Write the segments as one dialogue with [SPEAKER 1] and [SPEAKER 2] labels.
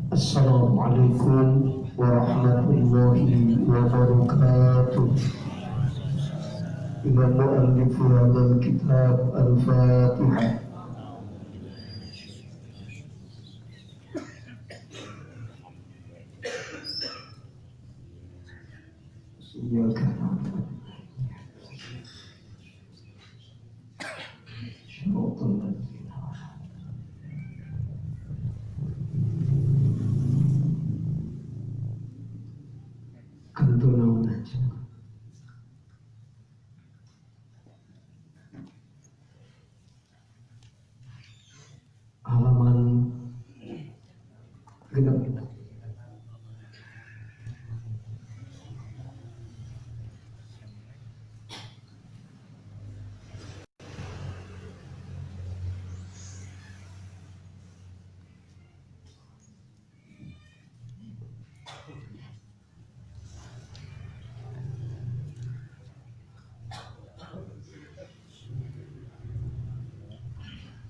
[SPEAKER 1] Assalamualaikum warahmatullahi wabarakatuh. Ila mu'allif hadzal kitab Al-Fatihah. Iyyaka na'budu halaman genep.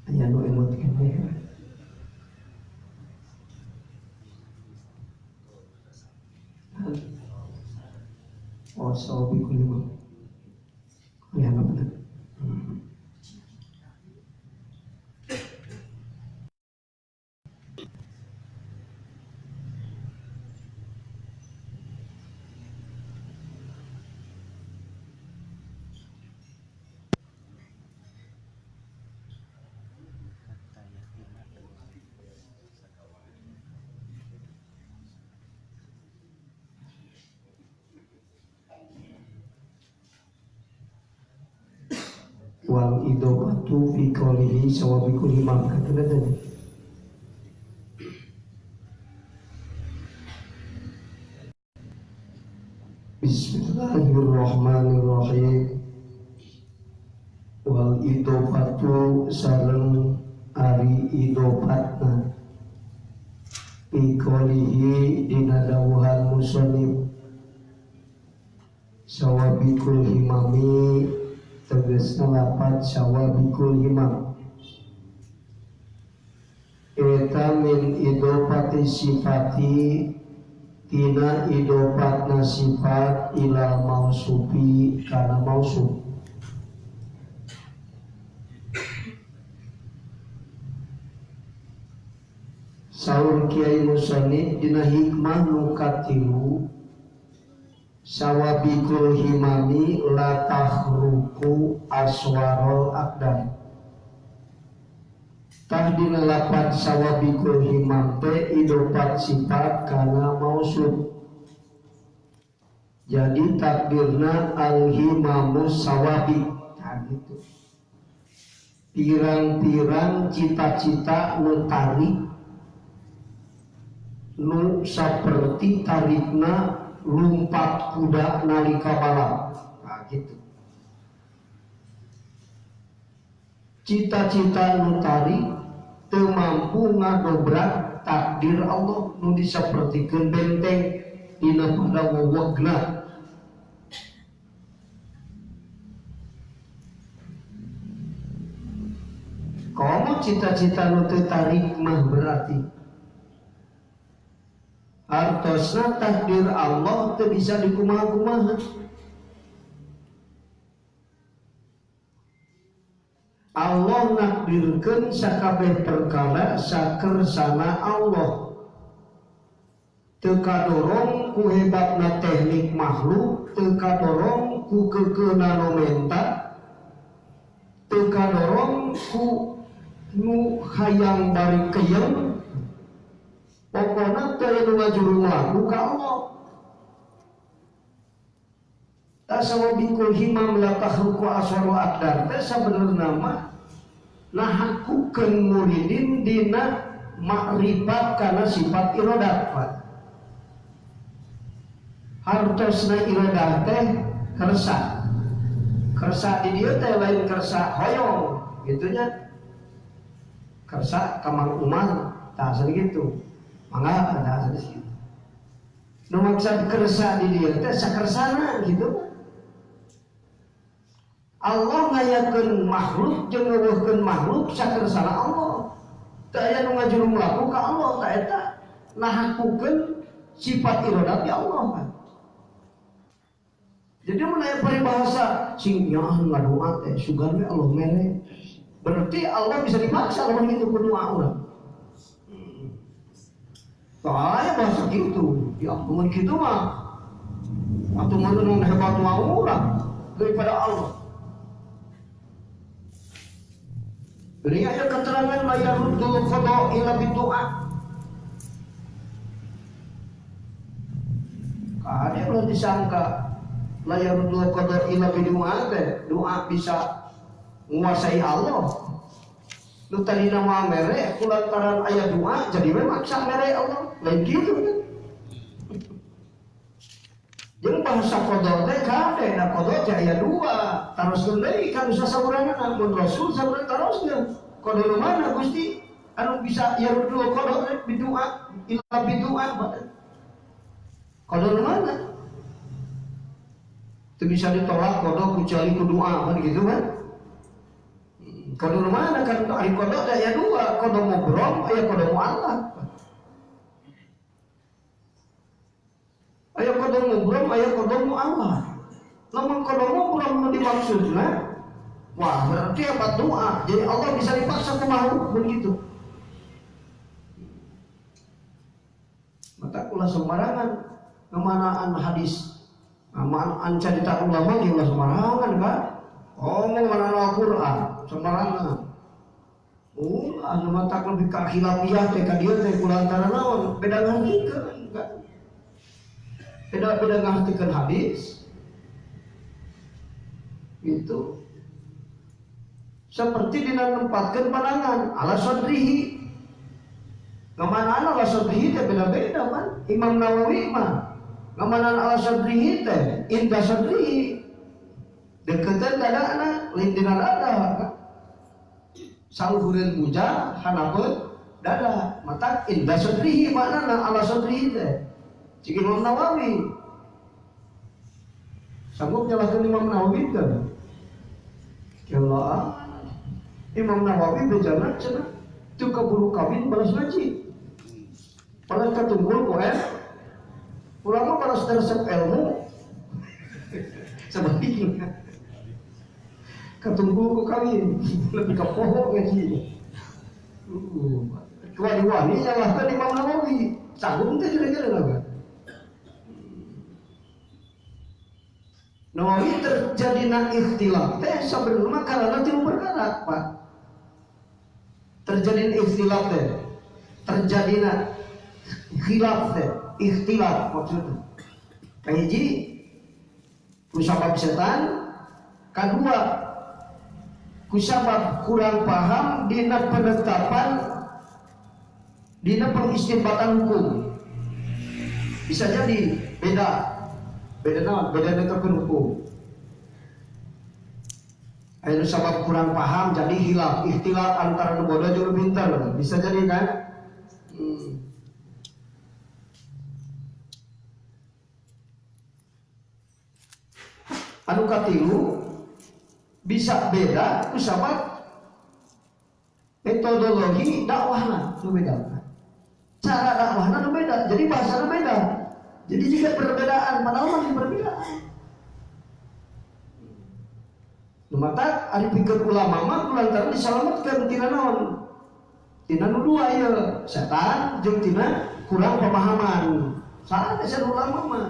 [SPEAKER 1] Aya nu emot keneh. Oh, sawabi kulima. Ya, benar. Wal idobatu fi qawlihi sawabikul himam kata tadi. Bismillahirrahmanirrahim. Wal idobatu sareng ari idobatna fi qawlihi dina dawuhan musannif sawabikul himami tegasna lapat sawabikul himam eta min idopati sifati tina idopatna sifat ila mausufi kana mausuf. Saur Kiai Musannif dina hikmah nu katilu sawabikul himami la tahruku aswarol akdam. Tah dina lapat sawabikul himam teh idopat sifat kana mausuf. Jadi takdirna al himamus sawabi. Tah gitu. Pirang-pirang cita-cita nu tarik nu saperti tarikna lumpat kuda nalika balap. Nah, gitu. Cita-cita nu tarik teu mampu ngadobrak takdir Allah nu disapertikeun benteng dina pada wewegna. Komo cita-cita nu teu tarik mah berarti artosna takdir Allah teu bisa dikumaha-kumaha. Allah nakdirkeun sakabeh perkara sakersana Allah. Teu kadorong ku hebatna teknik makhluk, teu kadorong ku keukeuhna nu menta, teu kadorong ku nu hayang bari keyeng. Pokoknya teu nu ngajuru ngelaku ka Allah. Tasawabikul himam la tahruku aswaru akdar teh sabenerna mah nahakukeun muridin dina makrifat kana sifat iradah. Hartosna iradah teh kersa. Kersa di dieu teh lain kersa hoyong gitu nya. Kersa ka Mang Umar tah gitu. Mangga ada asal gitu. Nu maksud kersa di dieu teh sakersana gitu. Allah ngayakeun makhluk jeung ngeuweuhkeun makhluk sakersana Allah. Teu aya nu ngajuru nglaku ka Allah ta eta. Nahakukeun sifat iradat ya Allah kan. Jadi mun aya peribahasa sing nyaah ngadoa teh sugan we Allah mere. Berarti Allah bisa dipaksa lamun kitu ku doa urang. Soalnya bahasa gitu, ya mun kitu mah atuh mun hebat mah urang daripada Allah. Ini ada keterangan la yaruddul qada illa bidu'a. Ada yang disangka la yaruddul qada illa bidu'a teh, doa bisa menguasai Allah. Nu tadina mah mere kulantaran aya doa jadi we maksa mere Allah. Lain kitu kan. Jeung bahasa qada teh kade na qada teh aya dua, taroskeun deui ka nu sasauranna mun rasul saurang taroskeun. Qada nu mana Gusti anu bisa yaruddul qada teh bidu'a illa bidu'a. Qada nu mana? Teu bisa ditolak qada kecuali ku doa kan gitu kan. Qada nu mana kan ari qada teh aya dua, qada mubram aya qada mu'allaq. Aya qada mubram aya qada mu'allaq. Lamun qada mubram nu dimaksudna wah berarti apa doa. Jadi Allah bisa dipaksa kumaha begitu. Mata ulah sembarangan ngemanaan hadis, ngemanaan cerita ulama ge ulah sembarangan kan. Oh ngemanaan Al-Qur'an sembarangan. Ulah anu matak lebih ka khilafiyah teh ka dieu teh kulantaran naon beda ngartikeun kan. Beda-beda ngartikeun hadis. Itu seperti dina nempatkeun pandangan ala sadrihi. Ngamanaan ala sadrihi teh beda-beda kan. Imam Nawawi mah ngamanaan ala sadrihi teh inda sadrihi. Deketan dadana lain dina dada kan. Saluhureun bujang hanapeun dada mata inda sadrihi maknana ala sadrihi teh. Cik Imam Nawawi sanggup nyalahkan Imam Nawawi kan? Kela Imam Nawawi bejana cenah teu kaburu kawin balas ngaji. Balas katunggul ku ulama balas resep ilmu. Sebaliknya katunggul ku kawin lebih ka poho ngaji. Wani-wani nyalahkan Imam Nawawi. Sanggup teh kira-kira lah. Nawawi terjadi na ikhtilaf teh sebenarnya karena tilu perkara, Pak. Terjadi ikhtilaf teh, terjadi na khilaf teh, ikhtilaf maksudnya. Kahiji kusabab setan, kadua kusabab kurang paham dina penetapan dina pengistinbatan hukum. Bisa jadi beda. Beda naon? Beda netepkeun hukum. Anu sabab kurang paham jadi hilaf, ikhtilaf antara nu bodoh jeung nu pintar. Bisa jadi kan? Anu katilu bisa beda ku sabab metodologi dakwahna nu beda. Cara dakwahna nu beda, jadi bahasana beda. Jadi jika perbedaan, padahal masih perbedaan. Maka ari pikeun ulama mah kulantaran disalametkeun tina naon? Tina nu dua ieu, setan jeung tina kurang pemahaman. Sanes ulama mah.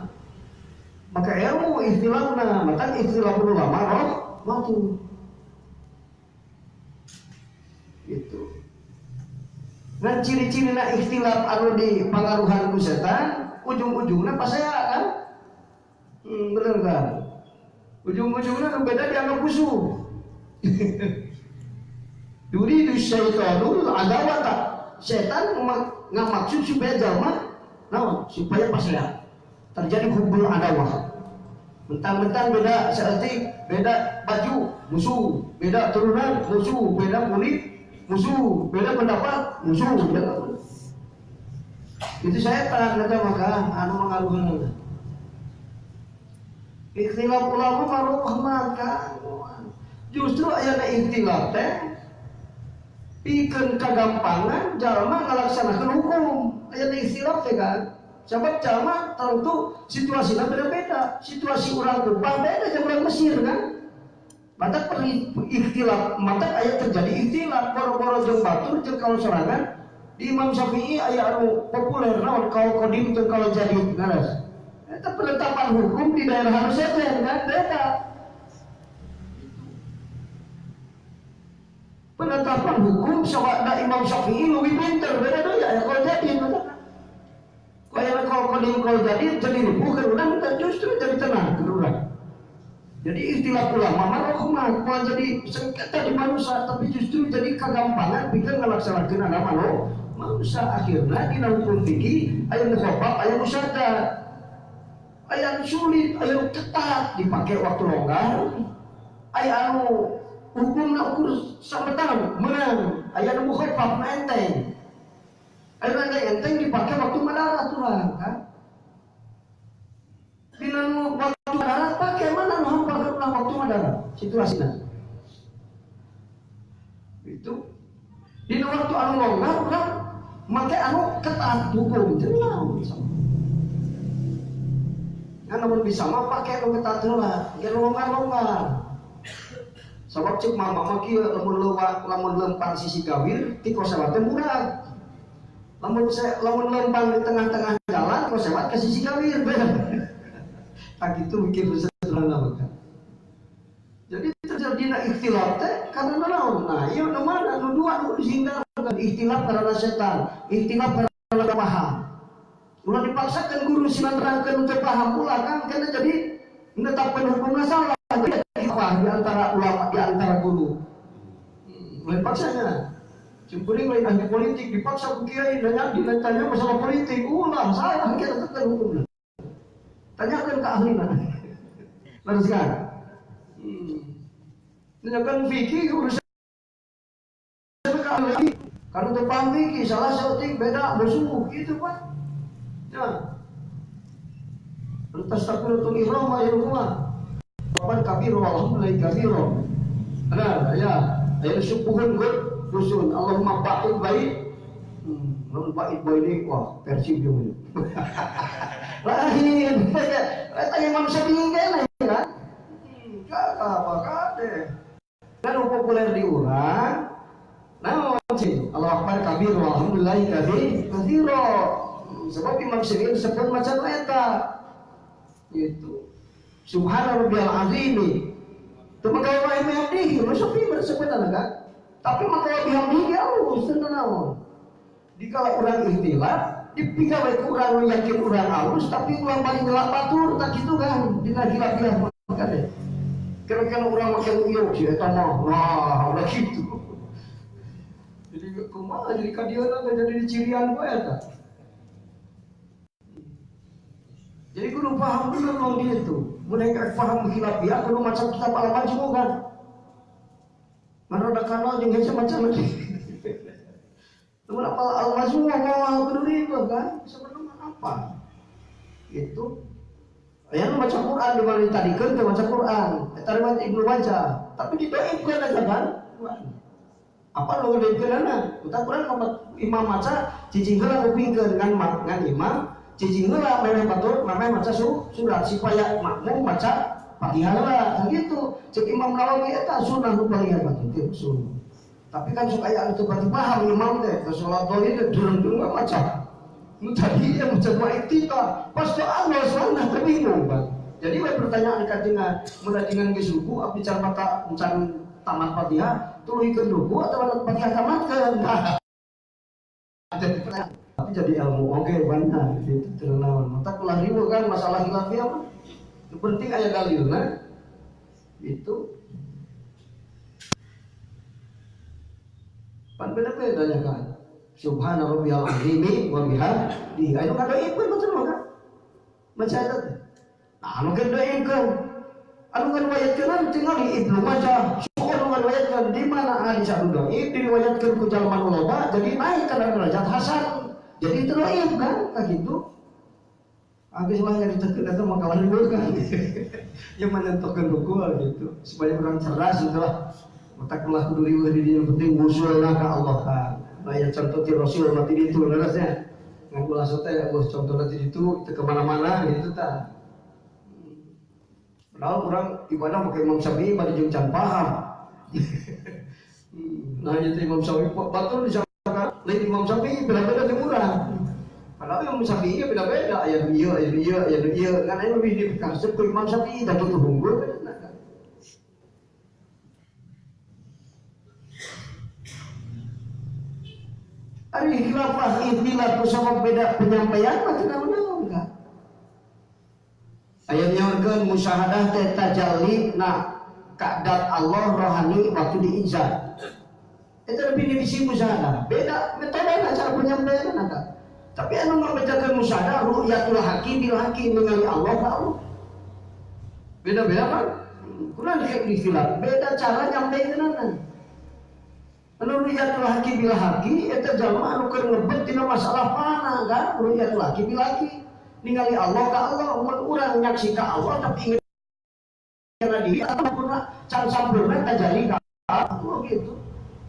[SPEAKER 1] Maka ilmu ikhtilafna, maka ikhtilaf ulama roh matu. Gitu. Nah ciri-cirina ikhtilaf anu dipangaruhan ku setan, ujung-ujungnya pasea kan? Bener kan? Ujung-ujungnya beda dianggap musuh. Yuridu syaitanul adawata. Setan ngamaksud supaya jalma naon? Supaya pasea. Terjadi hubbul adawah. Mentang-mentang beda seetik, beda baju, musuh, beda turunan, musuh, beda kulit, musuh, beda pendapat, musuh. Itu setan kata maka anu mengaruhna. Ikhtilaf ulama maruhmat kan. Justru ayana ikhtilaf teh Pikeun kagampangan jalma ngalaksanakeun hukum. Aya ikhtilaf teh kan. Sebab jalma tentu situasinya beda-beda. Situasi urang Kubah beda jeung urang Mesir kan. Mata perlu ikhtilaf, mata aya terjadi ikhtilaf boro-boro jeung batur jeung kaul sorangan. Di Imam Syafi'i aya anu populer naon kaul qadim jeung kaul jadid ngaras. Eta penetapan hukum di daerah harus saja kan beda. Penetapan hukum sawada Imam Syafi'i leuwih pinter beda deui aya kaul jadid. Kaya kaul qadim kaul jadid jadi ribuh keur urang justru jadi tenang keur urang. Jadi ikhtilaf ulama mah rahmat, bukan jadi sengketa di manusia, tapi justru jadi kagampangan pikeun ngalaksanakeun agama lo. Manusia akhirna dina hukum fikih aya nu khofaf, aya nu sadar. Aya nu sulit, aya nu ketat dipake waktu longgar. Aya anu hukumna ukur sametang menang, aya nu mukhafaf na enteng. Aya nu enteng dipake waktu madarat urang kan. Dina nu waktu madarat pake mana nu hampar ulah waktu madarat situasina. Itu dina waktu anu longgar urang make anu ketat hukum teu naon. Kan lamun bisa mah pake anu ketat heula, ge longgar-longgar. Sabab cek mama mah kieu lamun leuwak lamun lempang sisi gawir ti kosewat teh murah. Lamun lamun lempang di tengah-tengah jalan kosewat ke sisi gawir bener. Tak gitu mikir sederhana kan. Jadi terjadi ikhtilaf teh karena naon? Nah, ieu nu mana nu dua nu dihindarkan ikhtilaf karena setan, ikhtilaf karena paham. Ulah dipaksakan guru sina nerangkeun teu paham ulah kan kana jadi menetapkan hukumna salah. Di antara ulama, di antara guru. Lain paksanya. Cumpuling lain ahli politik dipaksa ku kiai nanya ditanya masalah politik, ulah salah kita tetap hukumna. Tanyakan ke ahlina. Teruskan. Tanyakan fikih urusan ke ahli. Kalau teu paham fikih salah saeutik beda musuh gitu Pak. Ya. Lantas takbiratul ihram ya rumah. Kapan kabiru alhamdulillah kabiru. Nah, ya, ayo subuhun dusun Allahumma ba'id baik. Lamun ba'id baik wah Persib ieu. Lain. Eta Imam Syafi'i keneh kan. Apa kade. Dan populer di urang naon cing Allahu akbar kabiru alhamdulillah kabiru. Sebab Imam Syafi'i disebut macam eta. Gitu. Subhana rabbiyal azim. Teu maka wae bihamdihi, Syafi'i bersebut kan? Tapi maka bihamdihi alus teu naon. Dikala urang ikhtilaf, dipika we ku urang yakin urang alus tapi urang bari ngelak batur tak kitu kan dina khilaf-khilaf kan deh. Kira-kira urang make ieu si eta mah. Wah, ulah kitu. Jadi kumaha jadi ka dieu jadi dicirian we eta. Jadi kudu paham dulu dong gitu. Mun rek paham khilafiyah kudu maca kitab Al-Majmu kan. Mana rada kanal jeung hese maca lagi. Lamun apal Al-Majmu moal peduli kan sebenarnya apa? Gitu. Aya nu maca Quran di mana ditadikeun teh maca Quran. Eta riwayat Ibnu Majah, tapi didoibkeun aja kan. Apa nu didoibkeunana? Utak Quran imam maca cicing heula kupingkeun ngan imam cicing heula memeh batur memeh maca surat supaya makmum maca Fatihah heula gitu. Cek Imam Nawawi eta sunnah nu paling hebat itu sunnah. Tapi kan sok aya anu teu pati paham imam teh ke salat doli teh durung-durung maca. Nu tadi ya maca dua iktita, pas teu Allah sunnah teh bingung Bang. Jadi we pertanyaan kajengan mun ajengan geus ruku abdi can mata can tamat Fatihah tuluykeun ruku atawa Fatihah tamatkeun. Tapi jadi ilmu oke benar gitu ternaon. Mata ulah riweuh kan masalah khilafiyah mah. Yang penting aya dalilna itu. Pan beda-bedanya kan. Subhana rabbiyal azimi wa bihamdihi. Anu ngadoibkeun betul mah kan? Maca eta teh. Nah, anu ngadoibkeun. Anu ngariwayatkeun tingali Ibnu Majah. Syukur anu ngariwayatkeun di mana hadis anu dhaif diriwayatkeun ku jalma nu loba jadi naik kana derajat hasan. Jadi itu dhaif kan ka kitu. Habis mah nyaritakeun eta mah kawan dulu kan. Yang menentukan hukum gitu supaya orang cerdas gitu lah. Matak ulah kudu riweuh di dieu penting wusulna ka Allah kan. Aya contoh ti Rasul mati ditu leresnya. Ngan ulah teh eueuh contohna ti ditu teu ka mana-mana gitu tah. Padahal urang ibadah make Imam Syafi'i bari jeung can paham. Nah itu Imam Syafi'i batur disangka lain Imam Syafi'i beda-beda jeung urang. Padahal Imam Syafi'i beda-beda aya nu ieu aya nu ieu aya nu ieu kan aya lebih dikaresep ku Imam Syafi'i da kitu unggul. Ari khilafah ikhtilaf sama beda penyampaian mah teu naon-naon kan. Aya nyaurkeun musyahadah teh tajalli na kadat Allah rohani waktu diizah. Eta definisi musyahadah. Beda metode cara penyampaian kan. Tapi anu ngabedakeun musyahadah ru'yatul haqi bil haqi ningali Allah ka Allah. Beda-beda kan? Kurang ikhtilaf, beda cara nyampaikeunana. Anu ru'yatul haqi bil haqi eta jalma anu keur ngebet dina masalah panah kan ru'yatul haqi bil haqi ningali Allah ka Allah mun urang nyaksi ka Allah tapi inget kana diri sampurna can sampurna tajalli ka Allah gitu.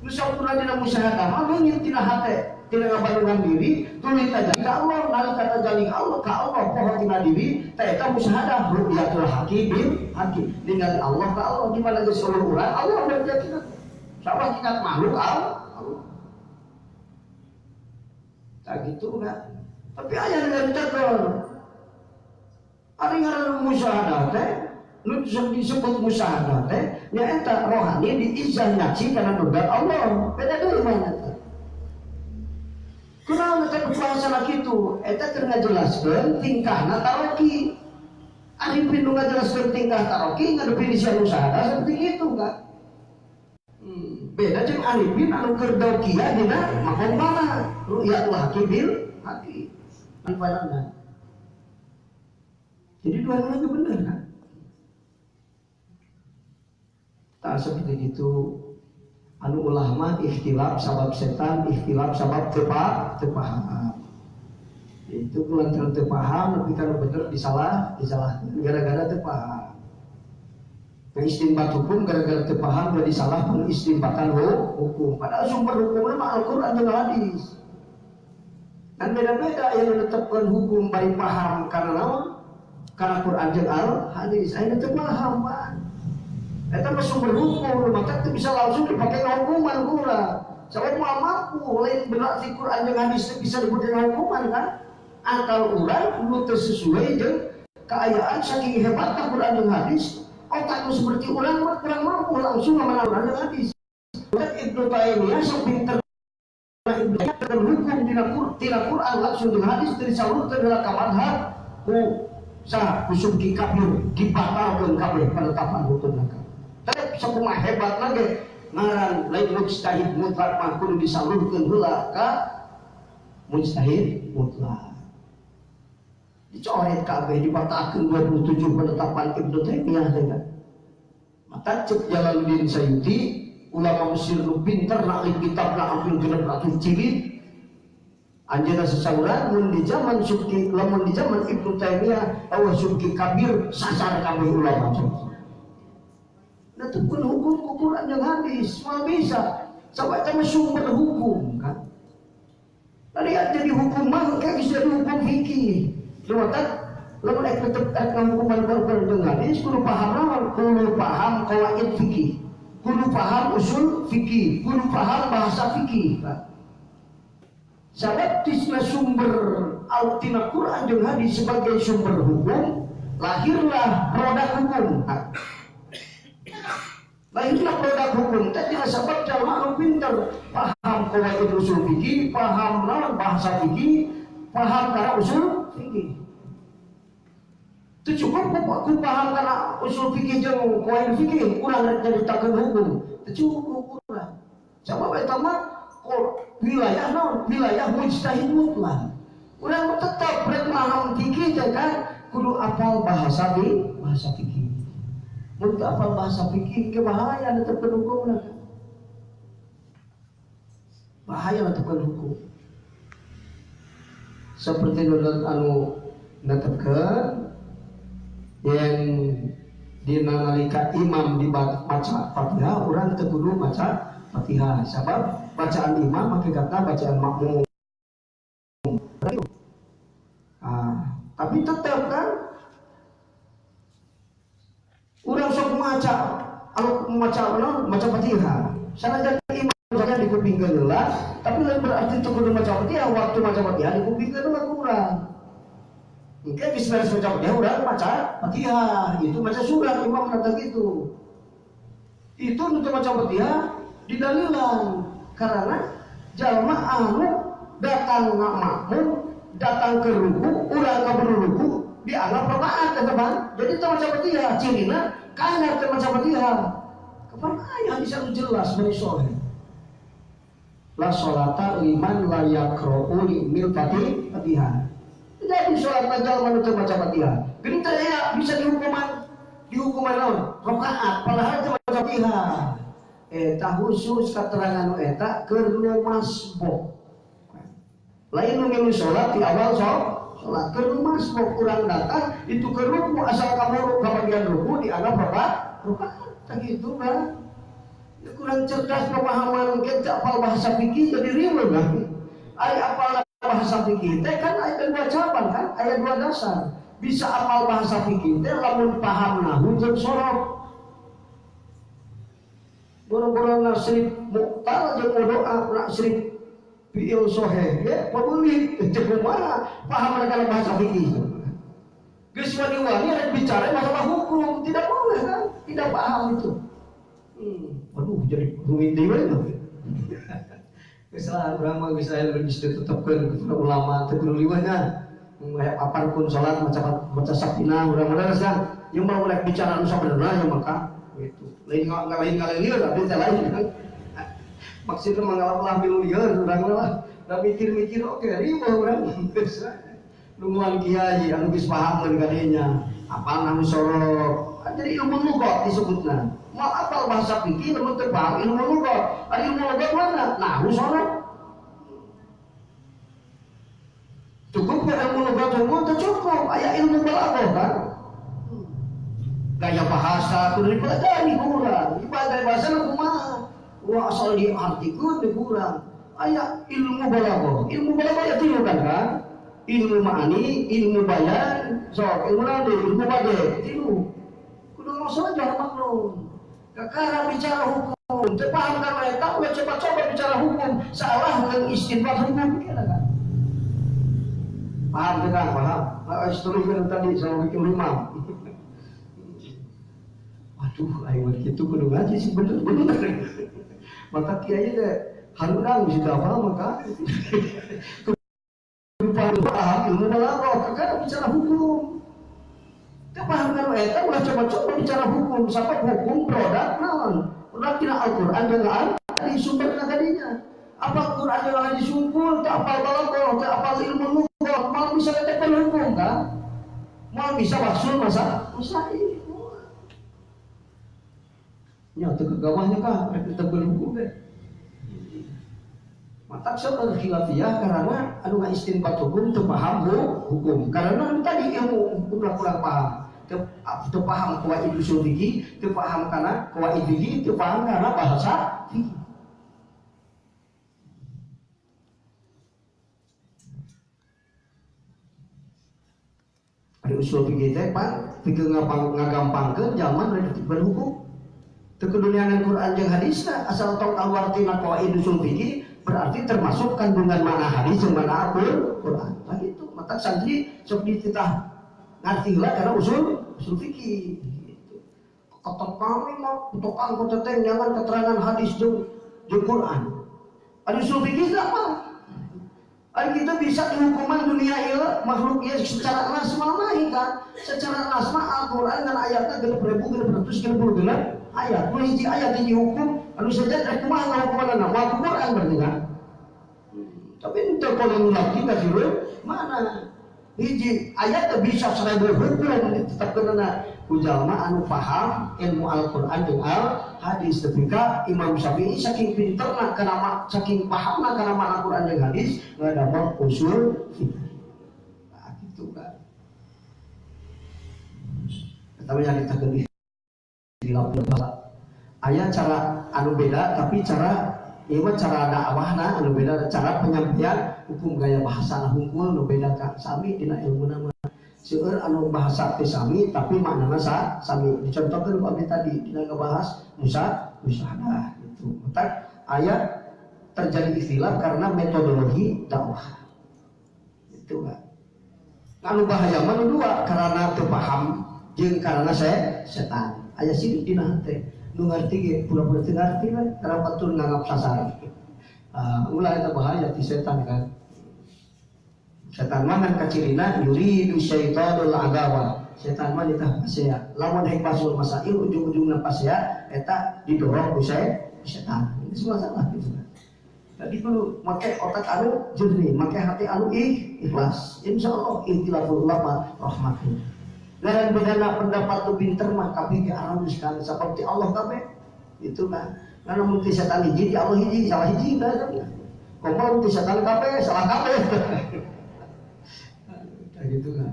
[SPEAKER 1] Nu sampurna dina musyahadah mah leungit tina hate tina ngabandungan diri tuluy tajalli ka Allah nalika tajalli ka Allah poho tina diri teh eta musyahadah ru'yatul haqi bil haqi ningali Allah ka Allah di mana geus seluruh urang Allah berkeyakinan sama hakikat makhluk Allah. Tak gitu kan. Tapi aya dengan tegur. Ari ngaran musyahadah teh, nu disebut musyahadah teh nyaeta rohani diizah nyaksi kana nugat Allah. Beda deui mah eta. Kunaon eta bahasana kitu? Eta keur ngajelaskeun tingkahna taroki. Arifin nu ngajelaskeun tingkah taroki ngadefinisian musyahadah seperti itu kan. Beda jeung arifin anu keur daukiah dina makom mana ru'yatul haqi bil haqi. Manfaatna. Jadi dua-duanya benar kan? Tak seperti itu. Anu ulah mah ikhtilaf sabab setan, ikhtilaf sabab teu paham. Itu lantaran teu paham tapi kalau bener disalah gara-gara teu paham. Pengistinbat hukum gara-gara teu paham jadi salah pengistinbatan hukum. Padahal sumber hukumnya mah Al-Qur'an jeung hadis. Kan beda-beda yang menetapkan hukum bari paham karena naon? Karena Quran jeung Al-Hadis. Aya teu paham, Pak. Eta mah sumber hukum, maka teu bisa langsung dipakai hukuman kurang. Sabab moal mampu lain berarti Quran jeung hadis teu bisa dipakai hukuman kan? Akal urang nu teu sesuai jeung kaayaan saking hebatna Quran jeung hadis. Otakmu seperti orang kurang mampu langsung mengenal hadis. Dan Ibnu Taimiyah sepinter Ibnu Taimiyah hukum dina Quran langsung dengan hadis dari salurkeun heula ka madhab ku sah ku subki kafir dibatalkeun kabeh penetapan hukum maka. Tapi sakumaha hebatna ge ngaran lain mujtahid mutlak mah kudu disalurkeun heula ka mujtahid mutlak. Dicoret kabeh dibatalkeun 27 penetapan Ibnu Taimiyah teh kan. Maka cek Jalaluddin Sayuti ulama Mesir nu pinter na kitab na hampir 600 jilid anjeunna sasauran mun di zaman Subki lamun di zaman Ibnu Taimiyah eueuh Subki Kabir sasar kabeh ulama. Netepkeun hukum ku Quran jeung hadis moal bisa sabab eta mah sumber hukum kan. Tadi jadi hukum mah kayak geus jadi hukum fikih. Lumatak lamun ek tetep ek ngahukuman Quran jeung hadis kudu paham naon? Kudu paham qawaid fikih, kudu paham usul fikih, kudu paham bahasa fikih. Sabab tisna sumber al-tina Quran jeung hadis sebagai sumber hukum, lahirlah produk hukum. Lahirlah produk hukum. Tadi sabab jalma anu pinter paham qawaid usul fikih, paham naon bahasa fikih, paham kana usul fikih. Itu cukup ku paham karena usul fikih jeung qawaid fikih urang rek nyaritakeun hukum. Itu cukup urang. Sabab eta mah wilayah naon? Wilayah mujtahid mutlak. Urang tetep rek paham fikih teh kan kudu apal bahasa fikih. Mun teu apal bahasa fikih ke bahaya netepkeun hukumna. Bahaya netepkeun hukum. Seperti nonton anu netepkeun yang Dina nalika imam dibaca Fatihah urang teu kudu maca Fatihah sabab bacaan imam hakikatna bacaan makmum. Ah, tapi tetap kan urang sok maca maca naon maca Fatihah. Sanajan imam saja dikupingkeun heula, tapi lain berarti teu kudu maca Fatihah, waktu maca Fatihah dikupingkeun heula ku urang. Engke geus beres maca Fatihah urang maca Fatihah, itu maca surat imam kata gitu. Itu nu teu maca Fatihah didalilan karena jalma anu datang makmum, datang ke ruku, urang ka ruku dianggap rakaat eta Bang. Jadi teu maca Fatihah cirina kana teu maca Fatihah. Kapan aya hadis anu jelas dari sahih. La sholata liman la yaqra'u mil Fatihah. Jadi sholat jalma nu teu maca Fatihah. Geuning teh aya bisa dihukuman naon? Rakaat padahal teu maca Fatihah. Eta khusus katerangan nu eta keur nu masbuk. Lain nu milu sholat di awal sholat keur nu masbuk urang datang itu keur ruku asal kamu ka bagian ruku dianggap rakaat. Tah kitu kan. Ya kurang cerdas pemahaman kita apal bahasa fikih jadi riweuh kan. Ari apal bahasa fikih teh kan aya dua cabang kan, aya dua dasar. Bisa apal bahasa fikih teh lamun paham nahwu jeung sorof. Boro-boro nasrif mu'tal jeung doa nasrif fi'il soheh ya pabeulit teu kumaha paham kana bahasa fikih. Geus wani-wani rek bicara masalah hukum, tidak boleh kan? Tidak paham itu. Waduh jadi rumit deui we. Geus lah urang mah geus aya geus ditetepkeun ku ulama teu kudu liweuhna. Aya apar pun salat maca sakinah urang mah geus kan. Ieu mah rek bicara nu sabenerna ya maka gitu. Lain ngalain abdi teh lain kan. Maksudna manggalap milu lieur urang lah. Da mikir-mikir oke riweuh urang geus. Nungguan kiai anu geus pahameun kadinya. Apal anu sorok. Jadi ilmu lugat disebutna. Moal apal bahasa fikih lamun teu paham ilmu lugat. Ari ilmu lugat mana? Nahwu sorok. Cukup ke ilmu lugat unggul teu cukup, aya ilmu balaghah kan. Gaya bahasa kudu dipelajari kurang. Ibadah bahasa kumaha? Wah asal diartikeun teu kurang. Aya ilmu balaghah. Ilmu balaghah ya tilu kan? Ilmu ma'ani, ilmu bayan, sok ilmu nadi, ilmu bade, tilu. Kudu langsung aja maklum. Kakara bicara hukum, teu paham kana eta ulah coba-coba bicara hukum, salah mengistinbat hukum kira kan. Paham teu Kang? Paham. Geus teruskeun tadi sama bikin rumah. Aduh, aing mah kitu kudu ngaji sih bener-bener. Maka kiai teh harudang bisa hafal maka. Paham ilmu balaghah, kakara bicara hukum. Teu paham kana eta ulah coba-coba bicara hukum, sabab hukum produk naon? Produk tina Al-Qur'an jeung hadis sumberna kadinya. Apa Qur'an jeung hadis sungkul, teu apal balaghah, teu apal ilmu lughah, moal bisa ngetepan hukum kan? Moal bisa wasul masa masail. Nya teu kegawahnya kah rek ditebel hukum teh. Matak seueur khilafiyah karena anu ngaistinbat hukum teu paham hukum. Karena anu tadi ilmu hukum kurang paham. Teu paham qawaid usul fikih, teu paham kana qawaid fikih, teu paham kana bahasa fikih. Ari usul fikih teh pan fikih ngagampangkeun zaman rek ditebel hukum. Teu kedunianan Quran jeung hadis asal tong kaluar tina qawaid usul fikih berarti termasuk kandungan mana hadis jeung mana Al-Qur'an. Tah gitu. Mata santri sok dititah ngarti heula karena usul fikih gitu. Kata kami mah tukang koteteng jangan keterangan hadis jeung Quran. Ari usul fikih apa? Ari kita bisa dihukuman dunia ieu makhluk ieu secara nas mah kan. Secara nas mah Al-Qur'an dan ayatna 6666 ayat. Nu hiji ayat hiji hukum anu saja rek kumaha ngahukumanna moal Quran berarti kan. Tapi teu paling lagi ka mana? Hiji ayat teu bisa 1000 hukum ditetapkeunna ku jalma anu paham ilmu Al-Qur'an jeung Al-Hadis. Tepi ka Imam Syafi'i saking pinterna kana saking pahamna kana makna Quran jeung hadis ngadamel usul fikih. Nah, kitu kan. Eta mah nyaritakeun ikhtilaf aya cara anu beda tapi cara ieu mah cara dakwahna anu beda cara penyampaian hukum gaya bahasa hungkul nu beda ka sami dina ilmuna mah seueur anu bahasa teh sami tapi maknana sami dicontohkeun ku abdi tadi dina ngabahas musyahadah gitu. Matak aya terjadi ikhtilaf karena metodologi dakwah. Itu kan. Anu bahaya mah nu dua karena teu paham jeung karena setan. Aya sirik dina hate. Nu ngarti ge pura-pura teu ngarti we karena batur nganggap sasaran. Ulah eta bahaya ti setan kan. Setan mah kan kacirina yuridu syaitanul adawa. Setan mah ditah pasea. Lamun hek pasul masail ujung-ujungna pasea eta didorong ku setan. Ini semua salah gitu kan. Jadi perlu make otak anu jernih, make hati anu ikhlas. Insya Allah ikhtilaful ulama rahmatun. Ngaran bedana pendapat tu pinter mah kabeh ge alus kan seperti Allah kabeh. Itu kan. Karena mun ti setan hiji ti Allah hiji, salah hiji kan. Komo ti setan kabeh, salah kabeh. Nah, gitu kan.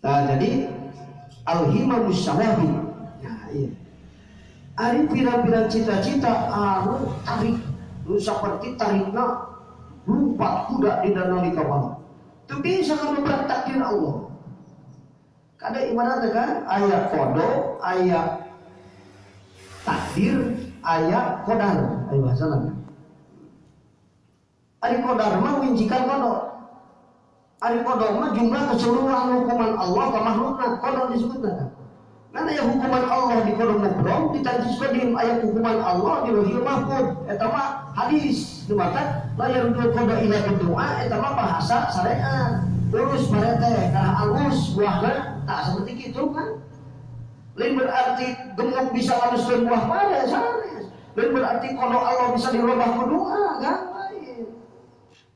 [SPEAKER 1] Nah, jadi al-himamus sawabi. Nah, iya. Ari pirang-pirang cita-cita anu tarik nu saperti tarikna lumpat kuda di danau kapal. Teu bisa ngarubah takdir Allah. Kada ibaratna kan aya kodo, aya takdir, aya kodar, aya bahasa lain. Ari kodar mah winjikan kodo. Ari kodo mah jumlah keseluruhan hukuman Allah ka makhlukna, kodo disebutna kan. Nah, aya hukuman Allah di kodo mubrom, di tanjis qadim aya hukuman Allah di Lauhil Mahfuz. Eta mah hadis nu mata la yarudul qada ila doa eta mah bahasa syariat. Urus parete kana alus buahna tak seperti kitu kan. Lain berarti gemuk bisa aluskeun buah pare sanes. Lain berarti kodo Allah bisa dirubah ku doa kan lain.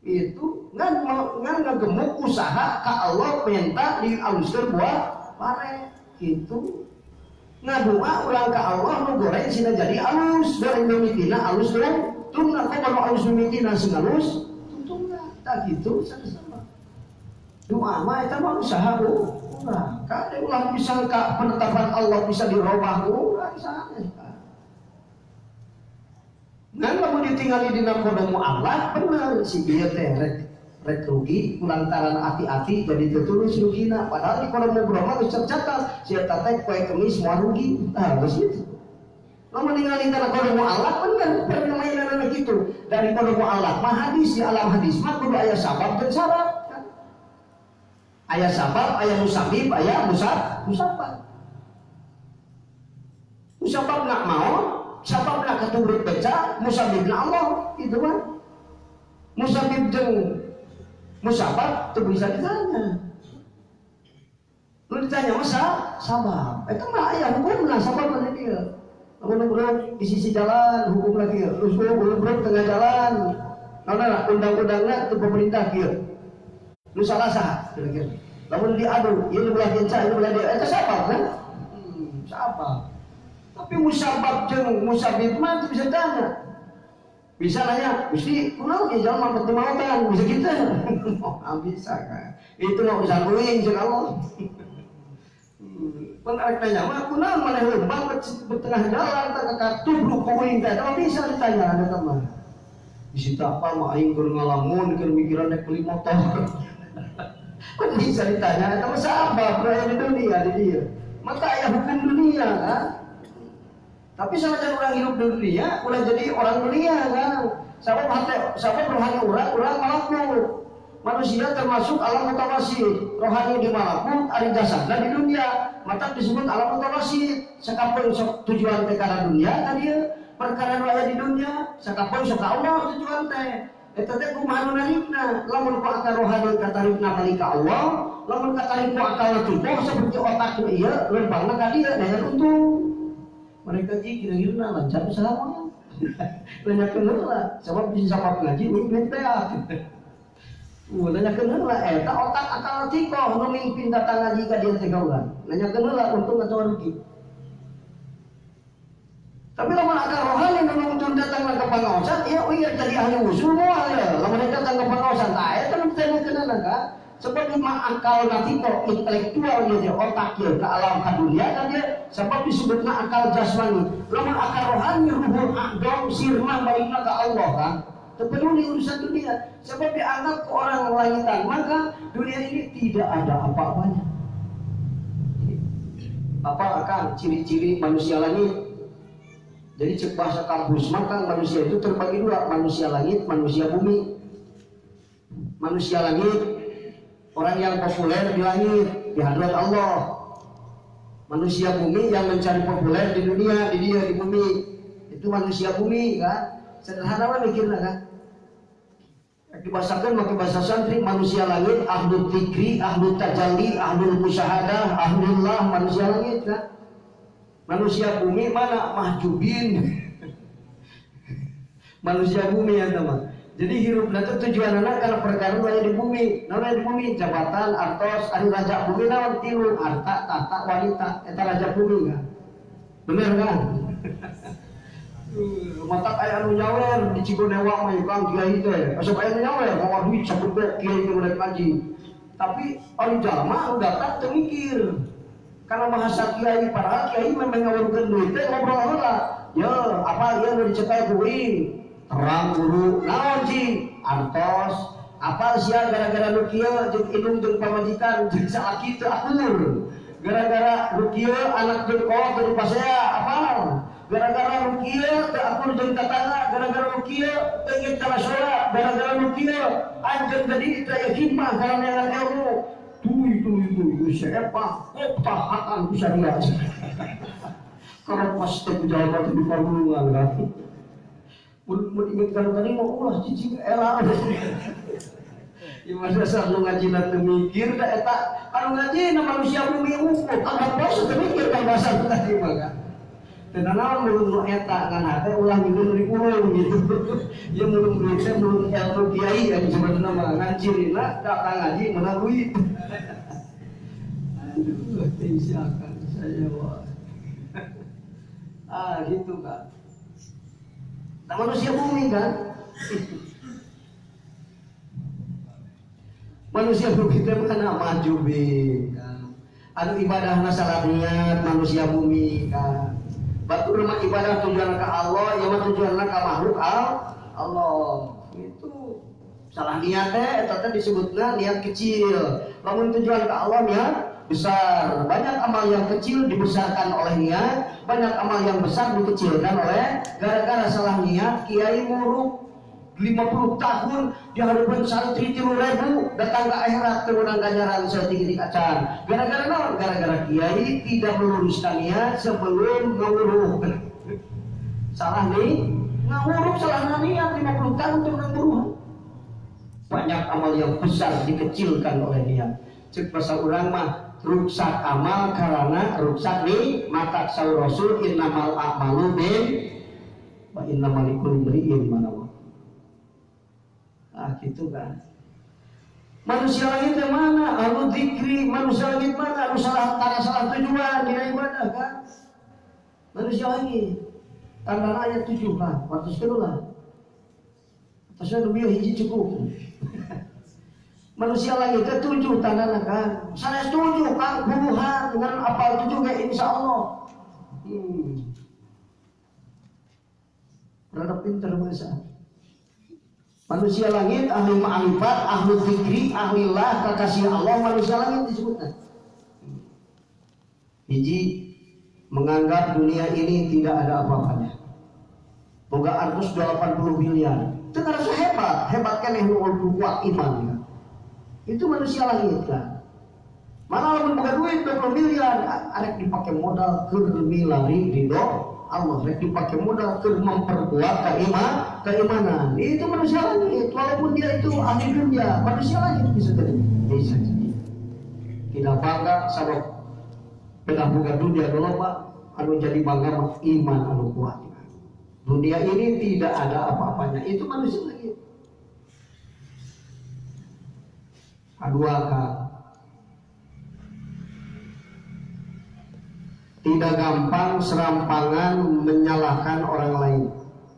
[SPEAKER 1] Itu ngan ngegemuk usaha ka Allah minta dialuskeun buah pare gitu. Ngadoa urang ka Allah nu goreng sina jadi alus, goreng mimitina alus goreng tungna kok kalau alus mimitina sing alus tungna tak gitu sama-sama. Doa mah eta mah usaha urang. Kade ulah bisa ka penetapan Allah bisa dirobah urang sanes. Ngan lamun ditingali dina kodomu Allah bener si ieu teh rek rugi kulantaran hati-hati jadi tertulis rugina padahal di kodomu brahma geus tercatat si eta teh poe Kemis moal rugi tah geus kitu. Lamun ningali kana kodomu Allah bener permainanna kitu dari kodomu Allah mah hadis di alam hadis mah kudu aya sabab dan syarat kan. Aya sabab, aya musabib, aya musabab. Musabab nak mau, sabab nak keturut beca, musabibna Allah gitu kan. Musabib jeung musabab itu bisa ditanya. Lu ditanya masa sabab. Itu mah aya hukumna sabab mah dia. Lamun urang di sisi jalan hukum lagi. Terus urang tengah jalan. Naon undang-undangna teu pemerintah kieu. Nu salah saha kira-kira. Lamun diadu, ieu nu belah dienca, ieu belah dia. Eta sabab kan? Sabab. Tapi musabab jeung musabib mah teu bisa ditanya. Bisa nanya, mesti kunaon ya jalan mampet mautan, bisa gitu. Oh, bisa kan. Itu mah urusan uing jeung Allah. Pan arek nanya mah kunaon maneh leumpang di tengah jalan teh ka tubruk ku uing teh, mah bisa ditanya eta mah. Bisi apa mah aing keur ngalamun keur mikiran rek beli motor. Pan bisa ditanya eta mah sabab aya di dunia di dieu. Maka aya hukum dunia kan. Tapi sanajan orang hidup di dunia, ulah jadi orang dunia kan. Sabab hate, sabab rohani urang, urang malakut. Manusia termasuk alam mutawasit. Rohani di malakut, ari jasadna di dunia. Mata disebut alam mutawasit. Sakapeung sok tujuan teh kana dunia tadi perkara nu aya di dunia, sakapeung sok ka Allah tujuan teh. Eta teh kumaha nu narikna? Lamun ku akal rohani katarikna balik ka Allah, lamun katarik ku akal tubuh seperti otak nu ieu leumpangna ka dieu dengan untung. Mereka ji kira-kira lancar usaha mah. Banyak heula, sebab bisa sabab ngaji uing duit teh. Nanyakeun heula eta otak akal tikoh nu mimpin datang ngaji ka dieu teh ka urang. Nanyakeun heula untung atau rugi. Tapi lamun akal rohani nu nungtun datang ka pangaosan, ieu ieu jadi ahli usul moal ya. Lamun datang ka pangaosan tah eta nu ditanyakeun ka. Sebab mah akal nanti kok intelektual ya otak ya ke alam ke dunia kan dia sebab disebutna akal jasmani. Lamun akal rohani ruhul aqdam sirna balikna ke Allah kan. Teu peduli urusan dunia sebab dianggap ke orang langitan maka dunia ini tidak ada apa-apanya. Apa akan ciri-ciri manusia langit? Jadi cek bahasa kampus maka manusia itu terbagi dua, manusia langit, manusia bumi. Manusia langit orang yang populer di langit, di hadrat Allah. Manusia bumi yang mencari populer di dunia, di dia, di bumi. Itu manusia bumi kan? Sederhana mah mikirna kan? Dibahasakan pakai bahasa santri, manusia langit, ahlul dzikri, ahlul tajalli, ahlul musyahadah, ahlullah, manusia langit kan? Manusia bumi mana? Mahjubin. Manusia bumi ya teman. Jadi hirup itu tujuan anak karena perkara banyak di bumi. Namanya di bumi jabatan, artos, ari raja bumi naon tilu, harta, tahta, wanita, eta raja bumi kan. Bener kan? Matak aya anu nyawer di Cigonewa mah Kang kiai teh. Asup aya nu nyawer mawa duit sabebek kiai teh rek ngaji. Tapi ari jalma anu datang teu mikir. Karena bahasa kiai padahal kiai memang ngawurkeun duit teh ngobrol heula. Ye, apa ieu nu dicekai ku uing? Terang guru naon cing artos apal sia gara-gara nu kieu jeung indung jeung pamajikan jeung salaki teu akur gara-gara nu kieu anak jeung kolot teu dipasea apal gara-gara nu kieu teu akur jeung tetangga gara-gara nu kieu teu inget kana salat gara-gara nu kieu anjeun jadi teu aya hikmah kana neangan ilmu tuy tuy tuy seepah koptahakan ku saria karena pas teu jalma teh di pagunungan kan. Mun inget kalau tadi mau ulah cicing era. Ya masa nu ngaji teu mikir da eta anu ngaji na manusia bumi ukur kada bos teu mikir ka bahasa tadi mah kan. Teu nanaon mulung nu eta ngan hate ulah minum di kurung gitu. Ya mulung duit teh mulung ilmu kiai anu sebenarna mah ngan cirina datang ngaji meunang duit. Aduh, teu saya wah. Ah gitu kan. Nah, manusia bumi kan. Manusia bumi itu kan mahjubin kan. Anu ibadah salah niat manusia bumi kan. Batur mah ibadah tujuan ke Allah, ieu mah tujuan ka makhluk Allah. Itu salah niat teh eta teh disebutna niat kecil. Lamun tujuan ke Allah niat besar. Banyak amal yang kecil dibesarkan oleh niat, banyak amal yang besar dikecilkan oleh gara-gara salah niat. Kiai muruk 50 tahun di hadapan santri 3.000 datang ke akhirat kemenang ganjaran setinggi acan. Gara-gara naon? Gara-gara kiai tidak meluruskan niat sebelum ngawuruh. Salah nih, ngawuruh salah niat 50 tahun teu menang buruh. Banyak amal yang besar dikecilkan oleh niat. Cek bahasa urang mah ruksak amal karena ruksak nih mata saur rasul innamal a'malu bin wa innamal likulli imri'in ma nawa. Ah gitu kan. Manusia langit yang mana? Ahlu dzikri, manusia langit mana? Anu salah tanda salah tujuan dina ibadah kan. Manusia langit tanda ayat 7 kan, waktu kedua. Atasnya lebih hiji cukup. Manusia langit itu 7 tandana kan. Saya setuju kan buruhan dengan apal 7 kayak insya Allah. Rada pinter masa. Manusia langit ahli ma'rifat, ahli dzikri, ahli lah, kekasih Allah, manusia langit disebutnya. Hiji menganggap dunia ini tidak ada apa-apanya. Boga artus 80 miliar. Itu ngerasa hebat, hebat kan yang kuat iman. Kan? Itu manusia langit kan. Mana lamun boga duit 20 miliar, arek dipakai modal keur milari ridho Allah, rek dipakai modal keur memperkuat keimanan. Itu manusia langit, walaupun dia itu ahli dunia, manusia langit bisa jadi. Bisa jadi. Tidak bangga sama pedah boga dunia loba, anu jadi bangga mah iman anu kuat. Dunia ini tidak ada apa-apanya, itu manusia langit. Kedua kan, tidak gampang serampangan menyalahkan orang lain.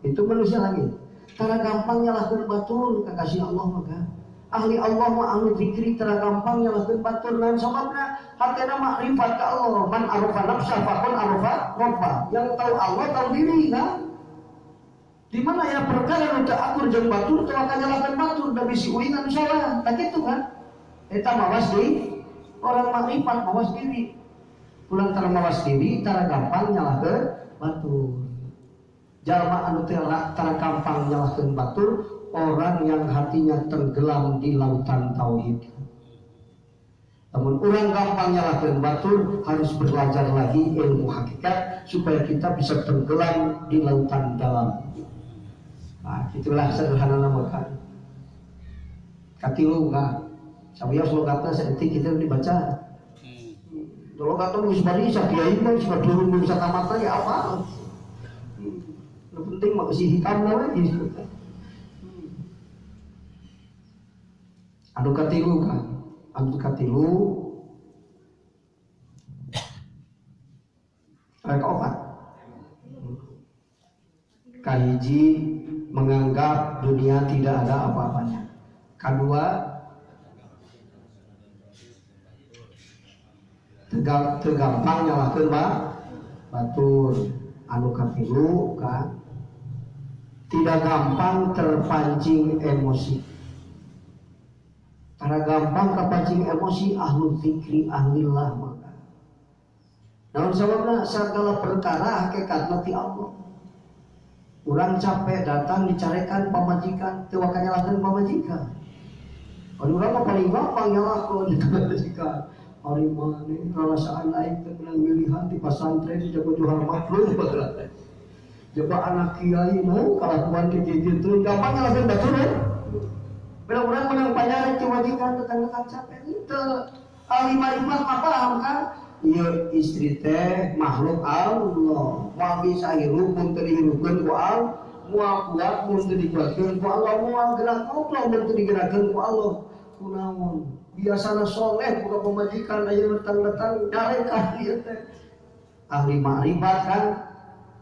[SPEAKER 1] Itu manusia langit. Karena gampang nyalahkan batur kekasih Allah maka. Ahli Allah mah ahli zikri tara gampang nyalahkeun batur naon sababna hatena makrifat ka Allah. Man arafa nafsa faqad arafa rabbah. Yang tahu Allah tahu diri kan. Di mana ya perkara nu teu akur jeung batur teu akan nyalahkeun batur da bisi uing anu salah. Tah kitu kan. Eta mawas diri, orang makrifat mawas diri. Pulang tara mawas diri tara gampang nyalahkeun batur. Jalma anu teu tara gampang nyalahkeun batur, orang yang hatinya tenggelam di lautan tauhid. Namun orang gampang nyalahkeun batur harus belajar lagi ilmu hakikat supaya kita bisa tenggelam di lautan dalam. Nah, itulah sederhana nama kan. Katilu kan. Sawios logatna saeutik kita dibaca. Logatna geus barisa kiai mah geus badurung bisa tamat ya apa. Nu penting mah isi hikam we gitu. Anu katilu kan, anu katilu kaopat. Kahiji menganggap dunia tidak ada apa-apanya. Kedua, tergampang nyalahkeun batur. Anu katilu kan, tidak gampang terpancing emosi. Karena gampang kepancing emosi ahlu zikri ahlillah maka. Namun sababna segala perkara hakikatna ti Allah. Urang capek datang dicarekan pamajikan, teu waka nyalahkeun pamajikan. Ari urang mah paling gampang nyalahkeun pamajikan. Ari maneh rarasaan aing teh meunang milihan di pasantren di jago juhar maklum bageula. Jaba anak kiai mah kalakuan kieu-kieu gampang nyalahkeun batur. Bila orang menang panyarik kewajiban tetangga capek itu ahli marifat mah paham kan? Ieu istri teh makhluk Allah, moal bisa hirup mun teu dihirupkeun ku Allah, moal kuat mun teu dikuatkeun ku Allah, moal gerak goblok mun teu digerakkeun ku Allah. Kunaon? Biasana soleh buka pemajikan aya datang-datang darekan ieu teh. Ahli makrifat kan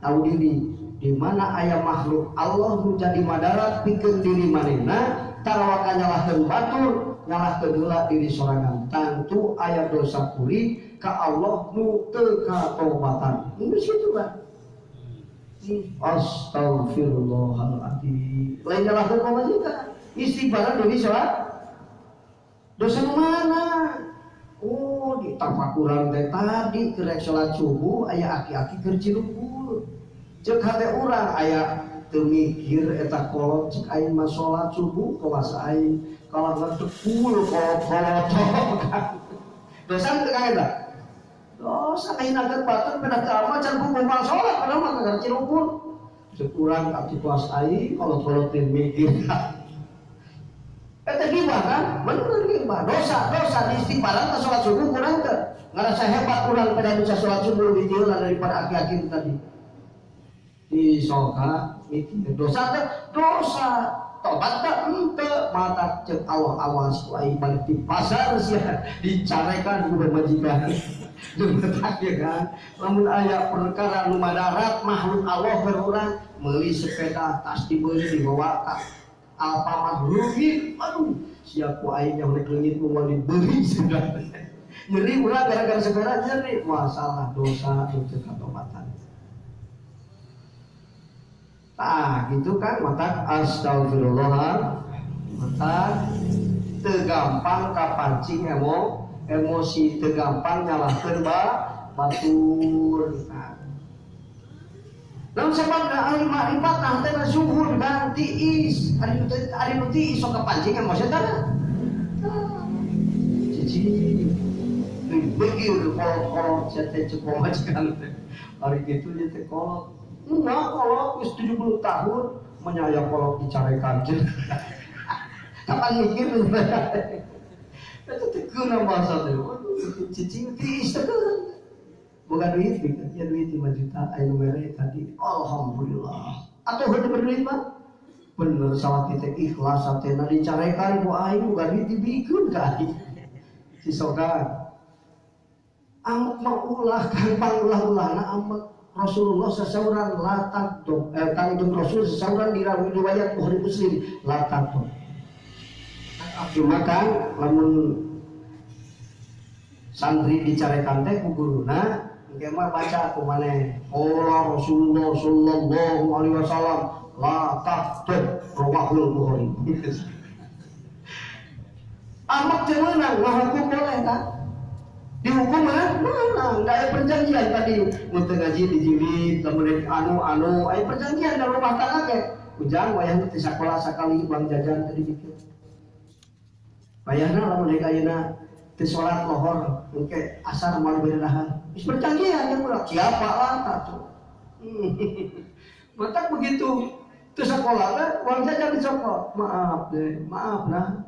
[SPEAKER 1] tahu diri di mana aya makhluk Allah nu jadi madarat pikeun diri manehna. Tarawaka nyalahkeun batur, nyalahkeun heula diri sorangan. Tangtu aya dosa kuri ka Allah nu teu katobatan. Geus kitu kan. Astagfirullahaladzim. Lain nyalahkeun pamajikan. Istighfaran diri sorangan. Dosa nu mana? Oh, di tafakuran teh tadi keur salat subuh aya aki-aki keur cilukul. Ceuk hate urang aya teu mikir eta kolot cek aing mah salat subuh kelas aing kalah ngetekul kolot-kolot dosa teu ka eta dosa kahinakeun batur pedah teu amal can bubuh mal salat padahal mah gara cirukul cek urang atuh kelas aing kolot-kolot teu mikir eta gibah kan bener gibah dosa dosa di istighfaran ka salat subuh kurang teu ngarasa hebat urang pedah bisa salat subuh lebih jauh daripada aki-aki tadi di soka mikir dosa teh dosa tobat teh henteu mata cek Allah awas ku aing balik di pasar sia dicarekan ku pamajikan jeung betak ya kan lamun aya perkara nu madarat makhluk Allah berurang meuli sepeda tas dibeli dibawa ka Alfamart leungit aduh sia ku aing yang rek leungit moal dibeli sudah nyeri urang gara-gara sepeda nyeri masalah dosa nu teu katobatan. Nah, gitu kan mata astagfirullah mata tegampang kapancing emosi tegampang nyalahkeun batur. Nah, lamun sababna ahli makrifat tah teh syuhur kan tiis ari nu tiis sok kapancing emosi tah. Cici beugir kolot-kolot sia teh cek pamajikan teh. Ari kitu nya teh kolot. Enggak, kolot wis 70 tahun menyaya kolot dicarekan. Kapan mikir itu tekeun bahasa teh. Waduh, cicing tiis tekeun. Boga duit ya duit 5 juta aya nu mere tadi. Alhamdulillah. Atuh heuh berduit mah. Bener salat teh ikhlas hatena dicarekan ku aing boga duit dibikeun ka aing. Si soka. Amek mah ulah gampang ulah-ulahna amek. Rasulullah sesauran la tagdob kangjeng Rasul sesauran dirawi riwayat Bukhari Muslim la tagdob. Abdi makan lamun santri dicarekan teh ku guruna engke mah baca ku maneh qala Rasulullah sallallahu alaihi wasallam la taqtub rawahul Bukhari. Amak teu meunang ngahukum boleh kan? Dihukum mana? Menang, enggak ada perjanjian tadi. Mun teu ngaji dijilid, lamun anu aya perjanjian dalam rumah tangga ge. Ujang wayahna teh sakola sakali uang jajan tadi gitu. Wayahna lamun rek ayeuna teu salat lohor engke asar moal bere dahar. Geus perjanjian ya budak siapa lah atuh. Matak begitu teu sakola teh uang jajan dicokot. Maaf deh, maaf nah.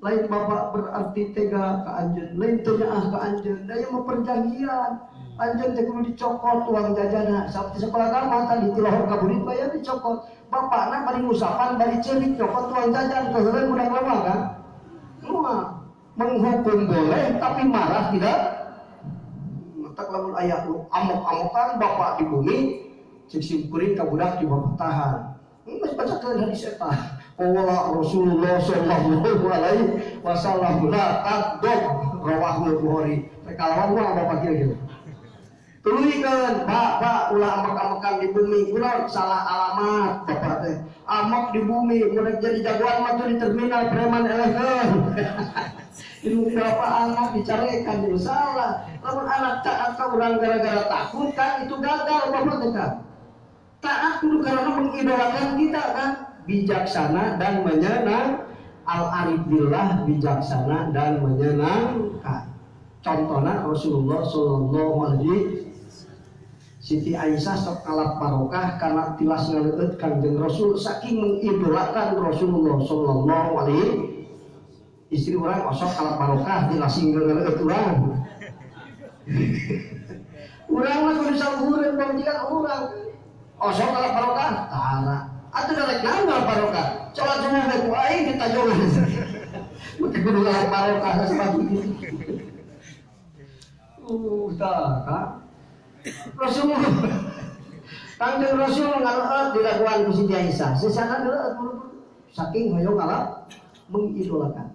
[SPEAKER 1] Lain bapak berarti tega ke anjeun, lain teu nyaah ke anjeun, da ieu mah perjanjian. Anjeun teh kudu dicokot uang jajanna. Sabtu sekolah agama tadi ti lohor ka burit bayar dicokot. Bapakna bari ngusapan bari ceurik cokot uang jajan keuheureun budak lemah kan. Moal menghukum boleh tapi marah tidak. Matak lamun aya amok-amokan bapak di bumi cek simkuring ka budak di bapak tahan. Geus bacakeun hadis eta. Qala Rasulullah sallallahu alaihi wasallam la taqdab rawahul Bukhari. Rek kalawan mah bapak kieu gitu. Tuluykeun, Pak, Pak, ulah amek-amekan di bumi, ulah salah alamat bapak teh. Amek di bumi, mun jadi jagoan mah tuh di terminal preman elehkeun. Ilmu berapa anak dicarekan itu salah. Lamun anak taat ka urang gara-gara takut kan itu gagal bapak teh kan. Taat kudu karena mengidolakan kita kan. Bijaksana dan menyenang, al-arif billah bijaksana dan menyenangkan. Contohnya Rasulullah sallallahu alaihi Siti Aisyah sok kalap barokah karena tilas ngaleueut Kangjeng Rasul saking mengidolakan Rasulullah sallallahu alaihi. Istri urang osok kalap barokah tilas ngaleueut urang. Urang mah kudu saluhureun pamajikan urang. Osok kalap barokah tara. Atuh darek naon kalap barokah? Colat subuh teh ku aing ditajongan. Mun teh kudu kalap barokah sabab kitu. Tah ka. Rasulullah Kangjeng Rasul ngaleueut dilakuan ku Siti Aisyah. Sesana ngaleut buru-buru saking hoyong kalap mengidolakan.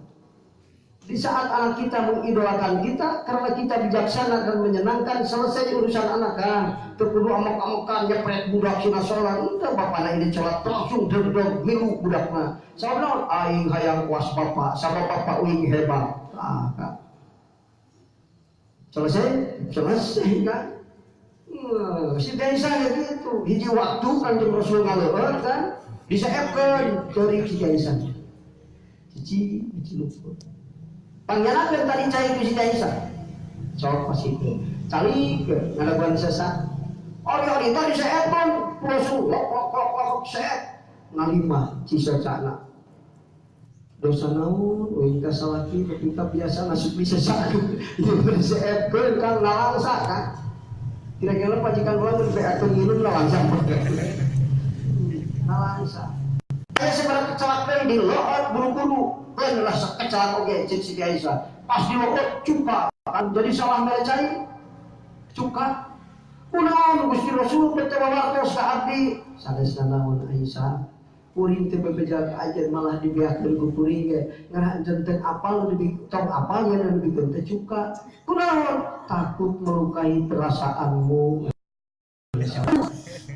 [SPEAKER 1] Di saat anak kita mengidolakan kita karena kita bijaksana dan menyenangkan, selesai urusan anak kan. Teu kudu amok-amokan nyepret budak sina salat. Henteu bapana ini salat langsung deg-deg milu budakna. Sabab naon? Aing hayang kuas bapak, sabab bapak uing hebat. Tah kan. Selesai? Selesai kan? Si Aisyah gitu. Hiji waktu Kanjeng Rasul ngaleueut kan diseepkeun ceurik si Aisyah. Cici, cici lupa. Panggelakeun tadi cai ku si Aisyah. Sok pasikeun. Calikeun ngadaguan sesak. Ori-ori tadi diseepkeun Rasul lok lok lok lok seep. Ngalima cisocana. Dosa naon uing ka salaki nepi ka biasa nasib disesak. Ieu diseepkeun kan nalangsa kan. Kira-kira pajikan urang mun beakeun nginum nalangsa. Nalangsa. Aya sabaraha kecelak teh diloot buru-buru. Lain lah kecelak oge cek Siti Aisyah. Pas diloot cuka kan jadi salah mere cai. Cuka. Kunaon Gusti Rasul teh wawartos ka abdi? Sanesna naon Aisyah? Kuring teh bebeja ka anjeun malah dibeakeun ku kuring ge. Ngarah anjeun teh apal nu tong apal nya nu dibikeun teh cuka. Kunaon? Takut melukai perasaanmu.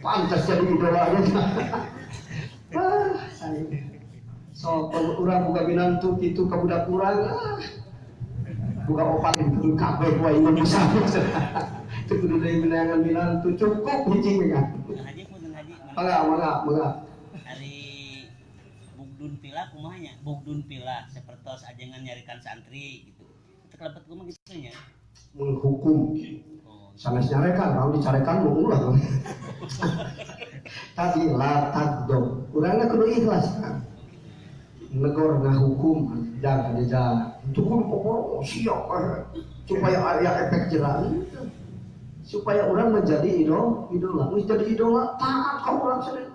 [SPEAKER 1] Pantas jadi idolanya. Ah, so kalau urang buka minantu kitu ka budak urang ah. Buka opat itu kabeh wae bisa. Teu kudu deui minangan minantu cukup hiji kan.
[SPEAKER 2] Haji punten haji.
[SPEAKER 1] Mangga mangga mangga.
[SPEAKER 2] Ari bugdun pila kumaha nya? Bugdun pila sapertos ajengan nyarikan santri gitu. Teu kelebet kumaha kitu nya?
[SPEAKER 1] Menghukum.
[SPEAKER 2] Oh.
[SPEAKER 1] Sanes nyarekan, kalau dicarekan mau ulah. Tadi la tagdob. Urangna kudu ikhlas kan. Negor ngahukum dan aja. Itu kudu pokok siap supaya aya efek jerah. Supaya orang menjadi idola. Mun jadi idola taat ka urang sendiri.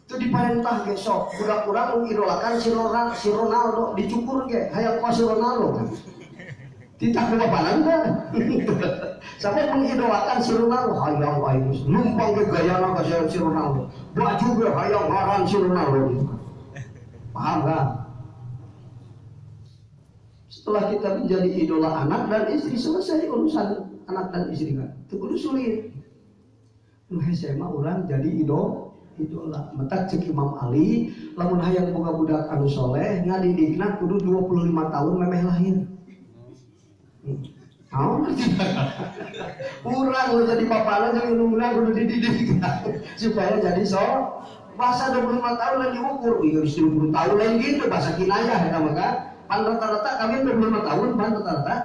[SPEAKER 1] Itu diperintah ge sok budak urang mengidolakan si Ronaldo dicukur ge hayang kuas si Ronaldo kan. Tidak kebapanan teh. Sampai mengidolakan si Ronaldo hayang aing numpang ge gayana ka si Ronaldo. Baju ge hayang ngaran si Ronaldo gitu. Paham kan? Setelah kita menjadi idola anak dan istri, selesai urusan anak dan istri kan. Itu kudu sulit. Nu hese mah urang jadi idola. Matak cek Imam Ali, lamun hayang boga budak anu soleh, ngadidikna kudu 25 tahun memeh lahir. Naon urang lu jadi bapana jeung indungna kudu dididik supaya jadi so. Bahasa 25 tahun lain diukur, ieu geus 30 tahun lain gitu bahasa kinayah eta mah kan. Pan rata-rata kami 25 tahun pan rata-rata.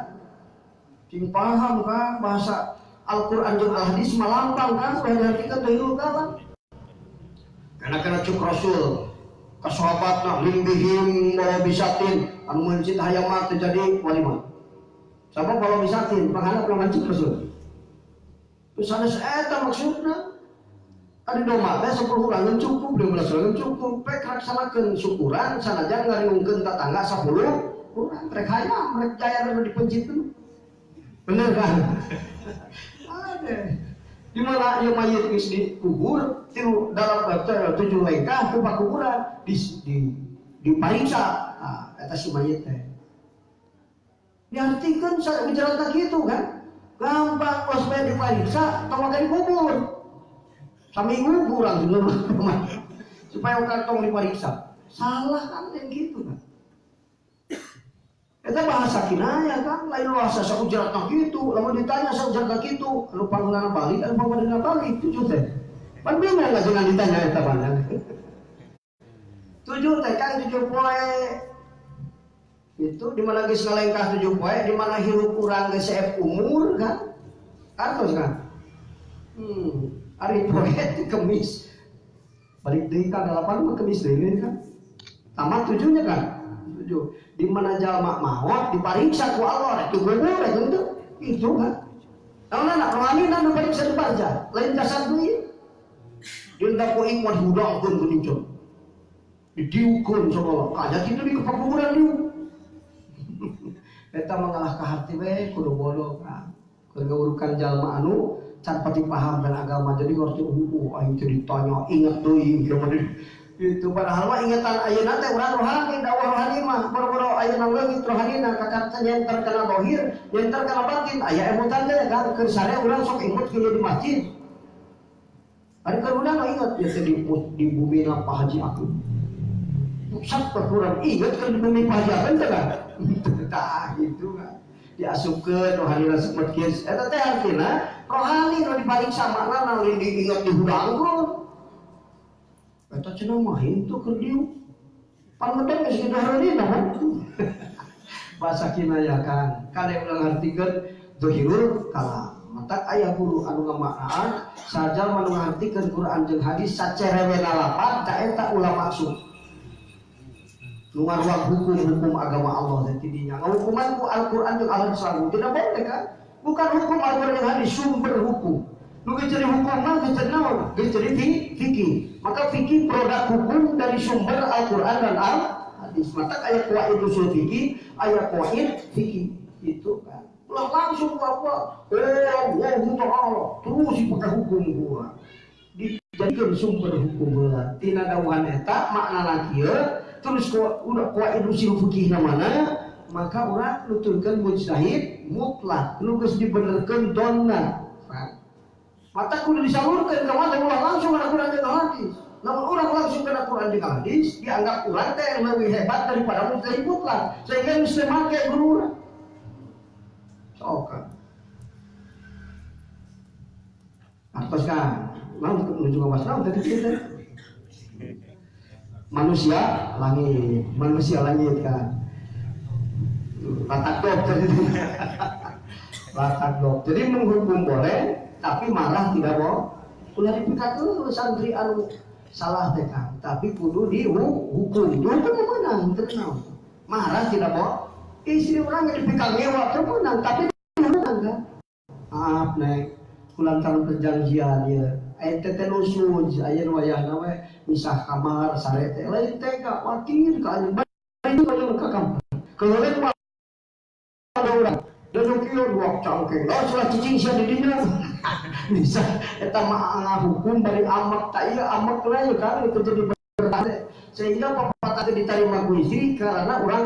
[SPEAKER 1] Cing paham kan bahasa Al-Qur'an jeung Al-Hadis mah lampang kan ulah diartikeun teh kan. Karena cuk Rasul ka sahabatna limbihim wa bisatin anu mencit hayang mah teu jadi walimah. Sabab kalau misakin panghalap lawan cuk Rasul. Terus sanes eta maksudna. Adi doma teh 10 urang cukup, 15 urang cukup, pek laksanakeun syukuran sanajan ngariungkeun tatangga 10 urang rek hayang rek jaya nu dipencitkeun. Bener kan? Ade. Di mana ieu mayit geus dikubur tilu dalam 7 lengkah ke pakuburan di dipariksa. Ah, eta si mayit teh. Diartikeun sajaran kitu kan? Gampang pas bae dipariksa tong make dikubur. Saminggu kurang supaya kantong diperiksa. Salah kan yang gitu kan. Itu bahasa kinaya kan, lain bahasa saujaratna kitu. Lamun ditanya saujaratna kitu, anu panggunana balik, anu panggunana balik tujuh teh. Pan bingung lah jangan ditanya eta pandang. 7 teh kan 7 poe. Itu di mana geus ngalengkah 7 poe, di mana hirup urang geus seep umur kan? Artos kan? Hari poe itu Kemis. Balik deui ka 8 mah Kemis deui kan. Tamat 7-nya kan? 7. Di mana jalma maot dipariksa ku Allah rek dikubur rek henteu. Itu kan. Naon rohani nu pariksa di barja, lain jasad deui. Dina ku ikut hudangkeun ku dincun. Didiukeun sama Allah. Kaja kitu di pakuburan diuk. Eta mengalah ka hati we kudu bodoh kan. Keur ngeurukan jalma anu can pati paham dan agama jadi ngerti aing teh ditanya inget deui itu padahal mah ingetan ayeuna teh urang rohani dakwah rohani mah boro-boro ayeuna leungit rohanina kakak nyenter kana dohir nyenter kana batin aya emutan teh kan keur sare urang sok imut kieu di masjid ari keur urang mah inget ieu teh di bumi Pak Haji aku pusat kurang inget keur di bumi Pak Haji aku teh kan tah gitu kan diasupkeun rohani semet kieu eta teh artina rohani nu dipariksa makna lain diinget dihudangkeun eta cenah mah henteu keur diuk pan medeng geus kitu hareunina kan bahasa kinaya kan kade urang ngartikeun zahirul kalam matak aya guru anu ngamaknaan sajalma nu ngartikeun Quran jeung hadis sacerewena lapat ta eta ulama su nu ngaruang hukum-hukum agama Allah teh tidinya ngahukuman ku Al-Qur'an jeung Al-Hadis tidak boleh kan. Bukan hukum Al-Qur'an jeung hadis sumber hukum. Nu geus jadi hukum mah geus jadi naon? Geus jadi fikih. Maka fikih produk hukum dari sumber Al-Qur'an dan Al-Hadis. Maka aya qawaid usul fikih, aya qawaid fikih. Itu kan. Ulah langsung apa? Allah Ta'ala terus dipakai hukum gua. Dijadikeun sumber hukum heula. Tina dawuhan eta maknana kieu, terus udah qawaid usul fikih mana? Maka orang nuturkeun mujtahid mutlak nu geus dibenerkeun donna. Mata kudu disalurkeun ka mana ulah langsung kana Quran jeung hadis. Lamun urang langsung kana Quran jeung hadis dianggap urang teh yang lebih hebat daripada mujtahid mutlak sehingga geus teu make guru urang. Sok kan. Artos kan, naon nuju ngawas naon teh kieu teh. Manusia langit kan. Latak dok jadi. Latak dok. Jadi menghukum boleh, tapi marah tidak boleh. Ulah dipikakeun santri anu salah teh kan, tapi kudu dihukum. Dihukum menang teu naon. Marah tidak boleh. Istri urang dipikang ngewa teu meunang, tapi menang kan. Maaf nek, kulantaran perjanjian ieu. Aya teh nusuj, aya nu wayahna we misah kamar sare teh lain teh ka watir ka anjeun bari ka kamar. Keleuleun mah ada urang. Dan kieu dua cangkeng. Oh, salah cicing sia di dinya. Bisa eta mah hukum bari amek tak ieu amek lah kan itu jadi bertanya. Sehingga pepatah Nafkah itu diterima ku istri karena urang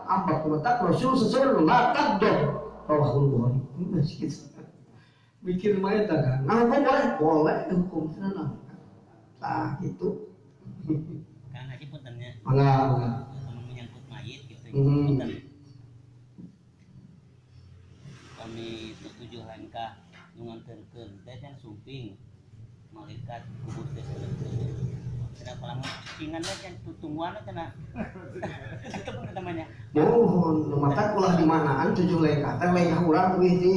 [SPEAKER 1] ambek matak Rasul seseur la tagdob. Rawahul Bukhari. Mikir mah eta kan. Nah, hukum boleh, boleh hukum tenang. Tah gitu.
[SPEAKER 2] Kang Haji punten nya.
[SPEAKER 1] Mangga, mangga.
[SPEAKER 2] Menyangkut mayit gitu. Punten. Kami tujuh langkah nu nganterkeun teh can sumping malaikat kubur teh saeureun. Cenah lamun cicingan teh can tutungguan cenah. Kitu pun namanya.
[SPEAKER 1] Mohon nu matak ulah di manaan tujuh lengkah teh lengkah urang wih di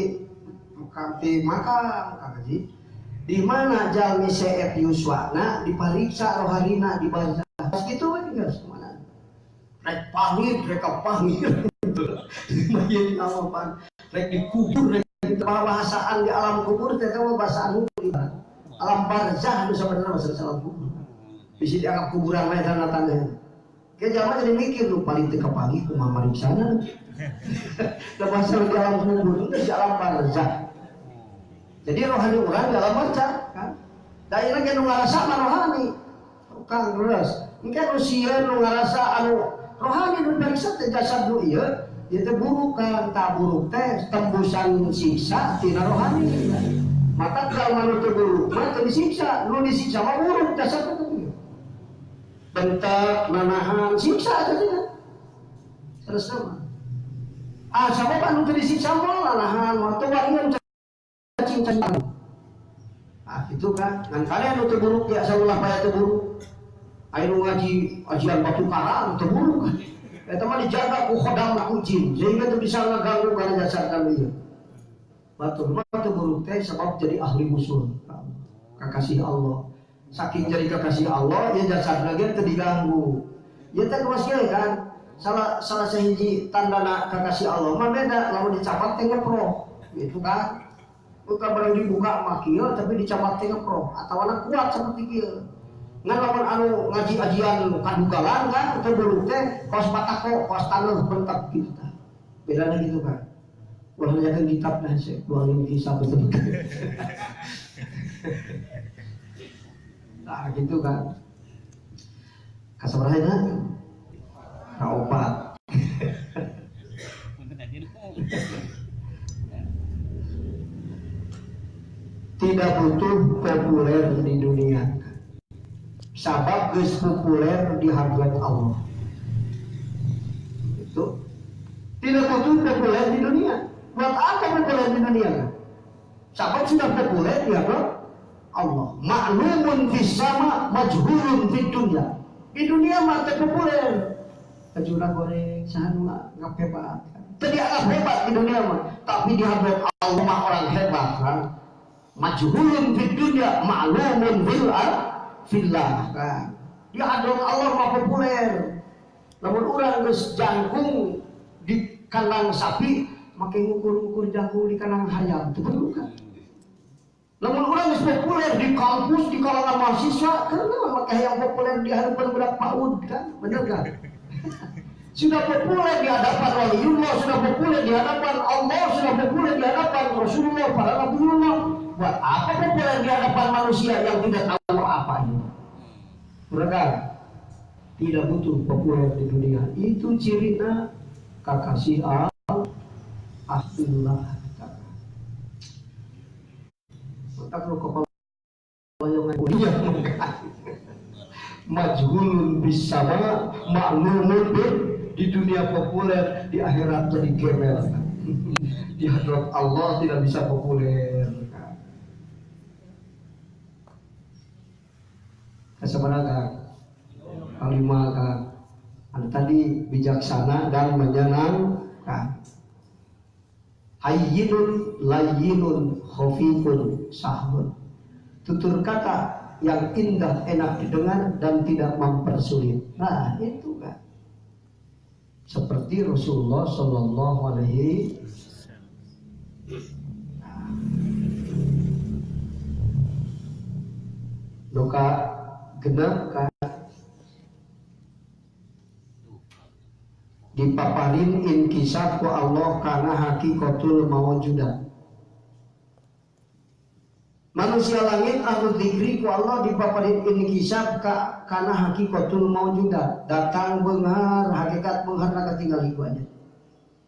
[SPEAKER 1] di makam Kang Haji. Di mana jalmi seet yuswana dipariksa roharina di barzah. Kitu we geus mana. Rek pahit, rek pahit. Mayit apa rek dikubur rek bahasaan di alam kubur teh teh bahasa anu alam barzah nu sabenerna bahasa alam kubur. Bisa dianggap kuburan we tanda-tanda. Ke jalma jadi mikir lu paling teu kapanggih kumaha mariksana. Da bahasa di alam kubur teh di alam barzah. Jadi rohani urang di alam barzah kan. Da ieu ge nu ngarasa mah rohani. Kang leres. Engke nu sieun nu ngarasa anu rohani nu diperiksa teh jasad nu ieu ieu teh buruk kan, tah buruk teh tembusan siksa tina rohani. Mata jalma nu teu buruk mah teu disiksa, nu disiksa mah buruk jasad teh. Bentak nanahan siksa teh. Terus mah. Ah sabab anu teu disiksa mah nanahan mah teu wanian cacing-cacing. Ah gitu kan. Ngan kalian nu teu buruk ge asa ulah paya teu buruk. Aya nu ngaji ajian batu karang teu buruk kan. Eta mah dijaga ku khodam ku jin sehingga teu bisa ngaganggu kana jasad kami ieu. Batur mah teu buruk teh sebab jadi ahli usul. Kakasih Allah. Saking jadi kakasih Allah ieu jasadna ge teu diganggu. Ieu teh kuas ge kan. Salah salah sahiji tandana kakasih Allah mah beda lamun dicapat teh ngeproh gitu kan. Uka barang dibuka mah kieu tapi dicapat teh ngeproh atawa kuat seperti kieu. Ngan lamun anu ngaji ajian kadugalan kan teu buruk teh kaos patako kaos taneuh bentek gitu tah. Bedana gitu kan. Ulah nanyakeun kitab nah sih, buang kisah betul. Nah gitu kan. Kasabaraha kaopat. Tidak butuh populer di dunia. Sabab geus populer di hadirat Allah. Itu tidak butuh populer di dunia. Buat apa populer di dunia? Sabab sudah populer di hadirat Allah. Ma'lumun fis sama, majhulun fid dunya. Di dunia mah teu populer. Kajura goreng saha nu nganggap hebat. Teu dianggap hebat di dunia mah, tapi di hadirat Allah mah orang hebat kan. Majhulun fid dunya, ma'lumun fil fillah kan. Di hadirat Allah mah populer. Lamun urang geus jangkung di kandang sapi, make ngukur-ngukur jangkung di kandang hayam teu perlu kan. Lamun urang geus populer di kampus, di kalangan mahasiswa, kenapa make hayam populer di hadapan budak PAUD kan? Bener kan? Sudah populer di hadapan waliullah, sudah populer di hadapan Allah, sudah populer di hadapan Rasulullah, para nabiullah. Buat apa populer di hadapan manusia yang tidak tahu apa ini? Mereka tidak butuh populer di dunia. Itu cirina kakasih Allah. Tak lu kepala yang kuliah majhulun bisama ma'lumun bil di dunia populer, di akhirat jadi gembel. Di hadirat Allah tidak bisa populer. Kasabaraha kalima kan. Anu tadi bijaksana dan menyenangkan. Hayyinun layyinun khafifun sahlun. Tutur kata yang indah, enak didengar dan tidak mempersulit. Nah, itu kan. Seperti Rasulullah Shallallahu Alaihi Wasallam. Luka genep kan dipaparin inkisaf ku Allah karena hakikatul mawjudat. Manusia langit ahlu dzikri ku Allah dipaparin inkisab ka kana hakikatul maujudat. Datang beunghar, hakikat beungharna katingali ku anjeun.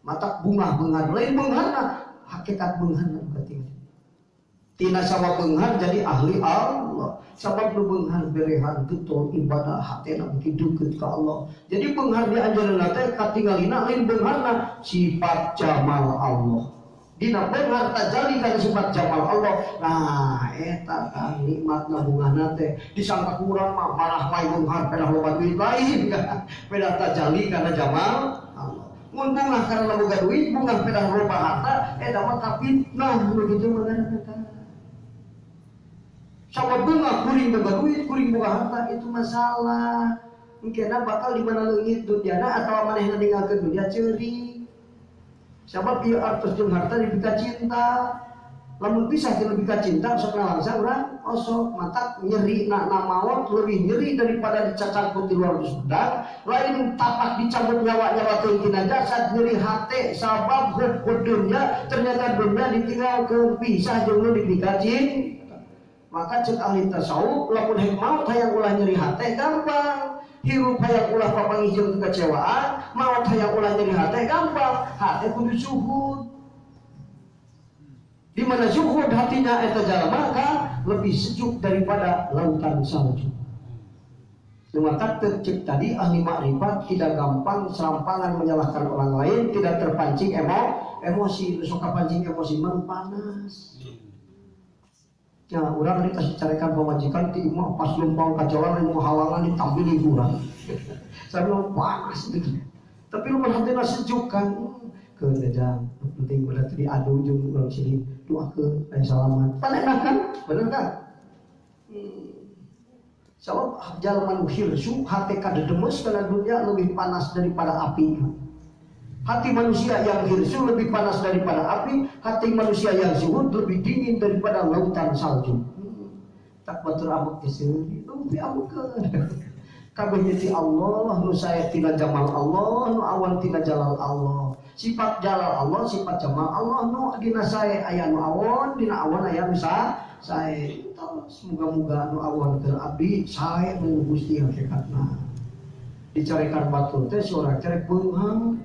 [SPEAKER 1] Matak bungah beunghar, lain beungharna, hakikat beungharna katingali. Tina sabab beunghar jadi ahli Allah. Sabab nu beunghar berehan getol ibadah hatena beuki deukeut ka Allah. Jadi beunghar di anjeunna teh katingalina lain beungharna sifat jamal Allah. Dina beunghar tajali kana sifat jamal Allah. Nah, eta tah nikmatna bungahna teh disangka kurang mah marah wae beunghar pedah loba duit lain pedah tajali kana jamal Allah. Mun bungah karena boga duit, bungah pedah loba harta, eta mah kafitnah nu kitu mah eta. Sabab bungah kuring boga duit, kuring boga harta itu masalah. Engkena bakal di mana leungit dunyana atawa manehna ninggalkeun dunya ceurik. Sabab ieu artos jeung harta dipika cinta. Lamun pisah jeung dipika cinta sok nalangsa urang osok matak nyeri na maot lebih nyeri daripada dicacangkut di luar pedang. Lain tapak dicabut nyawa-nyawa teuing tina jasad nyeri hate sabab hubud dunya ternyata dunya ditinggalkeun pisah jeung nu dipika cinta. Maka cek ahli tasawuf lamun hek maot hayang ulah nyeri hate gampang. Hirup hayang ulah papanggih jeung kekecewaan, maot hayang ulah nyeri hate gampang, hate kudu zuhud. Di mana zuhud hatinya eta jalma maka lebih sejuk daripada lautan salju. Lumatak cek tadi ahli makrifat tidak gampang serampangan menyalahkan orang lain, tidak terpancing emosi, sok kapancing emosi mah panas. Ya, urang dikasih carekan pamajikan ti imah pas lumpang ka jalan mau halangan ditampil urang. Saya bilang panas gitu. Tapi lu hatinya sejuk kan. Keun jang, penting berarti diadu jeung urang sini doakeun aya salamat. Pan enak kan? Bener kan? Sabab jalma nu hirsu hate kadedemes kana dunia lebih panas daripada api. Hati manusia yang hirsu lebih panas daripada api, hati manusia yang zuhud lebih dingin daripada lautan salju. Tak batur amuk geseuri, lebih amukeun. Kabeh ti Allah, nu sae tina jamal Allah, nu awan tina jalal Allah. Sifat jalal Allah, sifat jamal Allah, nu dina sae aya nu awon, dina awon aya nu sae. Tos muga-muga nu awon keur abdi sae nu Gusti hakikatna. Dicarekan batur teh surang carek beunghar.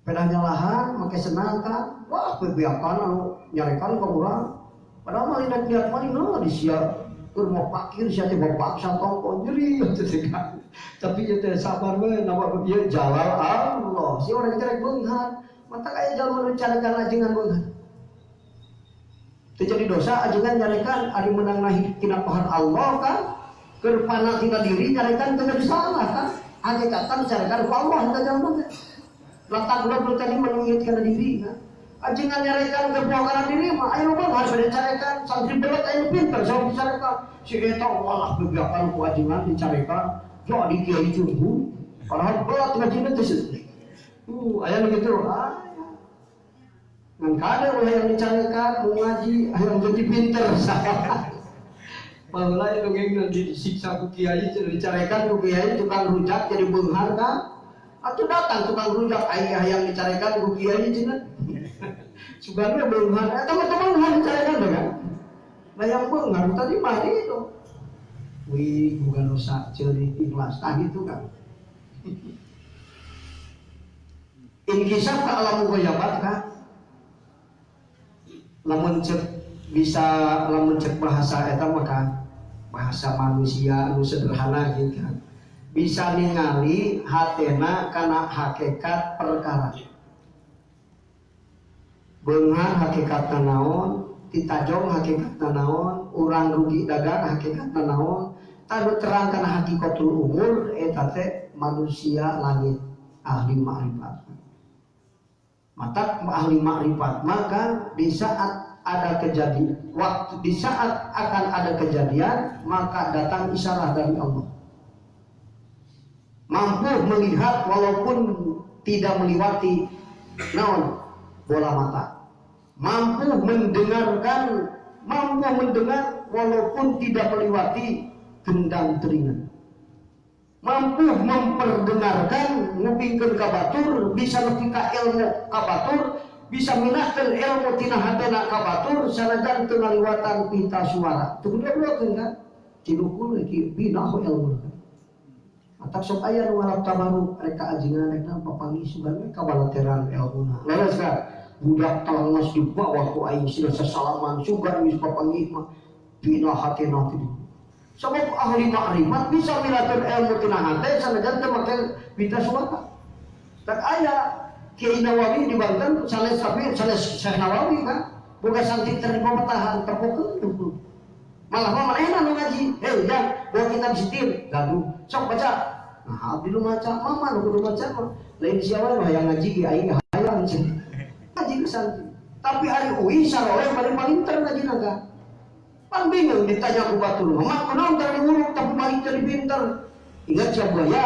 [SPEAKER 1] Pedah nyalahan, make senang kan, wah bebeakan anu nyarekan ka urang. Padahal mah lihat niat mah no disia keur mau pakir sia teh bapaksa tongko nyeri teh kan. Tapi ieu teh sabar we nama ieu jalal Allah. Si urang carek beunghar, matak aya jalma nu carekan ajengan beunghar. Teu jadi dosa ajengan nyarekan ari meunang tina kohar Allah kan, keur pana tina diri nyarekan teu jadi salah kan. Hakikatan carekan ku Allah teh jalma teh. Letak udah tadi mengingatkan diri kan. Ajengan nyarekan kebuakaran diri mah ayo bang harus ada carekan santri belet ayo pinter sok dicarekan si eta walah bebeakan ku ajengan dicarekan jadi kiai jumbu padahal belet ngajina teh aya nu kitu aya ngan kade ulah yang dicarekan mau ngaji ayo jadi pinter baheula dongeng disiksa ku kiai dicarekan ku kiai tukang rujak jadi beunghar kan. Atau datang tukang rujak ayah yang dicarekan ku kiai cenah. Sugana beunghar, eta mah beunghar dicarekan teh kan. Lah yang beunghar tadi mah itu. Wih, bukan dosa ceurik ikhlas tah gitu kan. Inkisaf ka alam ghayabat kan. Lamun cek bisa lamun cek bahasa eta mah kan bahasa manusia anu sederhana gitu kan. Bisa ningali hatena kana hakikat perkara. Beunghar hakikatna naon, titajong hakikatna naon, urang rugi dagang hakikatna naon, tanu terang kana hakikatul umur eta teh manusia langit ahli makrifat. Matak ahli makrifat maka di saat ada kejadian, waktu di saat akan ada kejadian maka datang isyarat dari Allah. Mampu melihat walaupun tidak melewati naon bola mata. Mampu mendengarkan, mampu mendengar walaupun tidak melewati gendang telinga. Mampu memperdengarkan ngupingkeun ka batur, bisa nepi ka ilmu ka batur, Bisa minahkeun ilmu tina hatena ka batur sanajan teu ngaliwatan pita suara. Teu kudu kan? Tinukul ki binahu ilmu. Atak sok aya nu ngalap tabaruk rek ka ajingan rek papanggih sugan we kabalateran ilmuna. Leres kan? Budak telenges di bawah ku aing sila sasalaman sugan geus papanggih mah bina hatena teh. Sabab ahli makrifat bisa milakeun ilmu tina hate sanajan teu make pita suara. Tak aya Kiai Nawawi di Banten sanes tapi sanes Syekh Nawawi kan boga santri terpepetahan terpokeun malah mah manehna nu ngaji hei jang bawa kitab sitir gaduh sok baca nah abdi nu maca mama nu kudu maca mah lain sia wae nu hayang ngaji ge aing hayang ngaji ke santri tapi ari UI saroleh paling palinter ngajina ka pan bingung ditanya ku batur mah kunaon teh diuruk tapi balik jadi pinter ingat sia buaya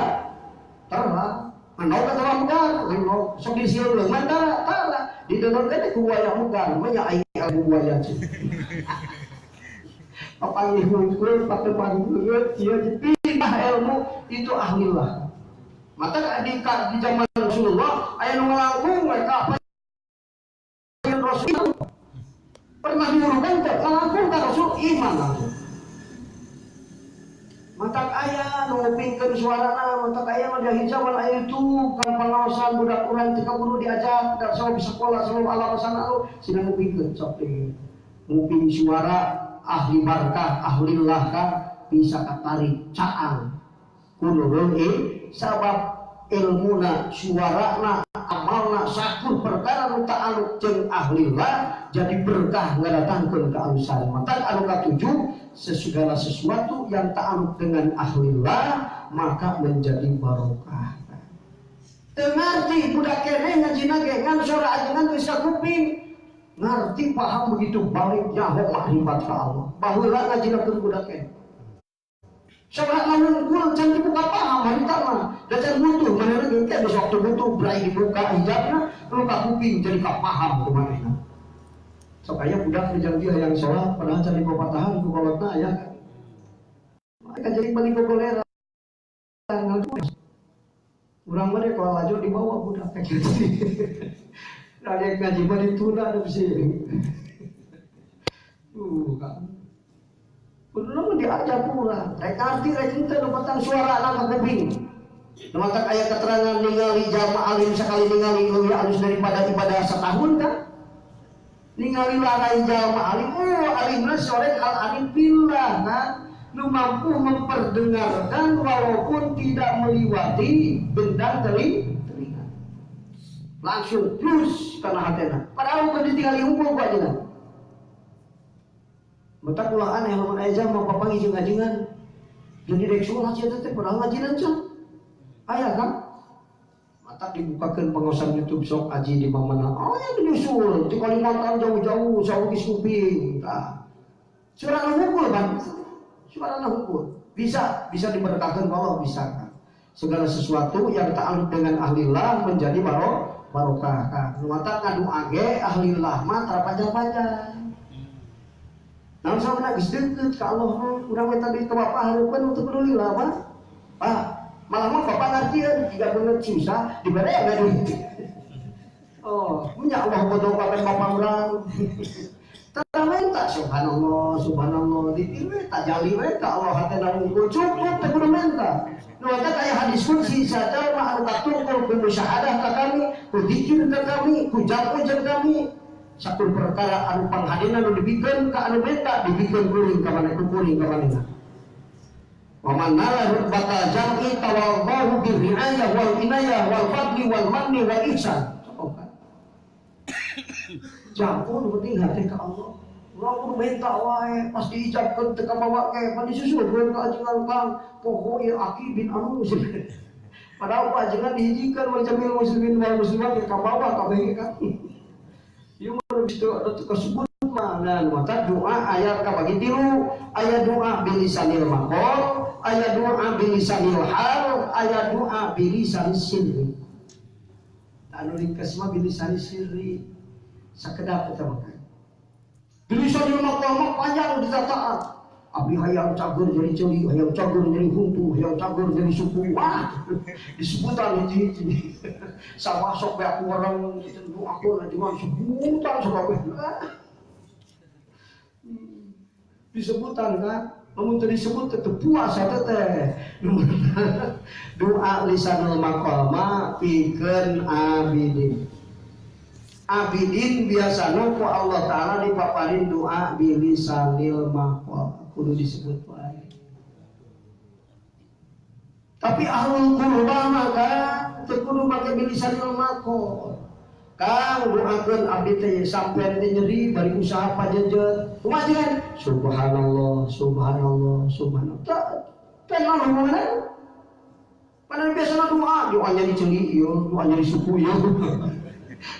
[SPEAKER 1] tara Anu ka tara megar, anu sok disiun leuman tara, tara didononkeun ku buaya megar, mah nya aing ilmu buaya. Papanggih hungkul, pake panggeut, ieu pindah ilmu itu ahlillah. Maka di zaman Rasulullah aya nu ngalangkung mereka apa yang Rasul pernah diurukan teh ngalangkung ka Rasul iman langsung. Matak aya nu ngupingkeun suarana, matak aya mah jahil zaman aya itu kan pangaosan budak urang teu kaburu diajak, da sabab sekolah sabab alasan anu sina ngupingkeun sok teh. Nguping suara ahli barkah, ahlillah kan bisa katarik caang. Kudu sabab ilmuna, suarana, amalna sakur perkara nu ta'aluk jeung ahlillah jadi berkah ngadatangkeun kealusan. Matak anu katujuh segala sesuatu yang ta'aluk dengan ahlillah maka menjadi barokah. Teu ngarti budak keneh ngajina ge ngan sora ajengan geus kakuping. Ngarti paham begitu balik nyaho makrifat ka Allah. Baheula ngajina keur budak keneh. Sora nungkul can dibuka paham harita mah. Da can butuh manehna ge teh geus waktu butuh brai dibuka hijabna lu kakuping jadi kapaham kumanehna. Sok aya budak di janji hayang sholat padahal cari papatahan ku kolotna aya. Maka jadi balik golera. Urang mah kalau laju dibawa budak ka kitu. Rada ngaji mah ditunda da bisi. Kan. Kudu mah diajak urang. Rek arti rek henteu nu petang suara anak kuping. Nu matak aya keterangan ningali jamaah alim sakali ningali leuwih alus daripada ibadah setahun kan? Ningali larai jalma alim, oh alimna sore al alim billah kan, nu mampu memperdengarkan walaupun tidak melewati bendang telinga. Langsung plus kana hatena. Padahal bukan ditinggali unggul ku ajeuna. Matak ulah aneh lamun aya jalma papanggih jeung ajengan. Jadi rek sholat sia teh padahal ngajinan can. Aya kan? Tak dibukakan pengawasan YouTube sok aji di mana oh yang menyusul di Kalimantan jauh-jauh jauh di kuping nah. Suara hukum kan suara hukum bisa bisa diberkahkan kalau bisa kan segala sesuatu yang ta'aluk dengan ahlillah menjadi barokah kan mata ngadu age ahlillah mah tara panjang-panjang naon sauna geus deukeut ka Allah urang we tadi ka bapak hareupeun untuk peduli lah Pak. Pak malah mah bapak ngertian jika bener susah dibere ya duit. Oh, punya Allah bodoh bapak bapak urang. Tara minta subhanallah, subhanallah dikir we tajali we ka Allah hatena unggul cukup teh kudu minta. Nu eta aya hadis kunci saja mah anu katungkul ku musyahadah ka kami, ku dikir ka kami, ku jamu jeung kami. Sakur perkara anu panghadina nu dibikeun ka anu minta dibikeun kuring ka maneh ku kuring ka manehna. Wa man nala rutbata jam'i tawallahu bi ri'ayah wal inayah wal fadli wal manni wal ihsan. Jamu nu penting hati ka Allah. Urang kudu minta wae pas diijabkeun teu kabawa ke pan disusulkeun ka ajengan kang poho ieu aki bin anu. Padahal ku ajengan dihijikeun wal jamil muslimin wal muslimat ka kabawa kabeh kan. Ieu mah geus teu kasebut mah dan maka doa ayat kabagi tilu, ayat doa bilisanil maqal, ayat doa bilisanil hal, ayat doa bilisanis sirri. Anu ringkes mah bilisanis sirri. Sakedap eta mah. Bilisanil maqal mah panjang ditataan. Abdi hayang cager jadi ceuli, hayang cager jadi huntu, hayang cager jadi suku. Wah, disebutan hiji-hiji. Sawah sok beak wareng doakeun ajengan sebutan sakabeh. Disebutan kan? Lamun teu disebut teu puas eta teh. Doa lisanul maqal mah pikeun abidin. Abidin biasana ku Allah Ta'ala dipaparin doa bilisanil maqal. Kudu disebut wae. Tapi ahlul qurba mah kan teu kudu make bilisanil maqal. Kang doakeun abdi teh sampean teh nyeri bari usaha pajejet. Kumaha jeung subhanallah subhanallah subhanallah. Teh naon hubunganna? Padahal biasana doa, doa nyeri ceuli ieu, doa nyeri suku ieu.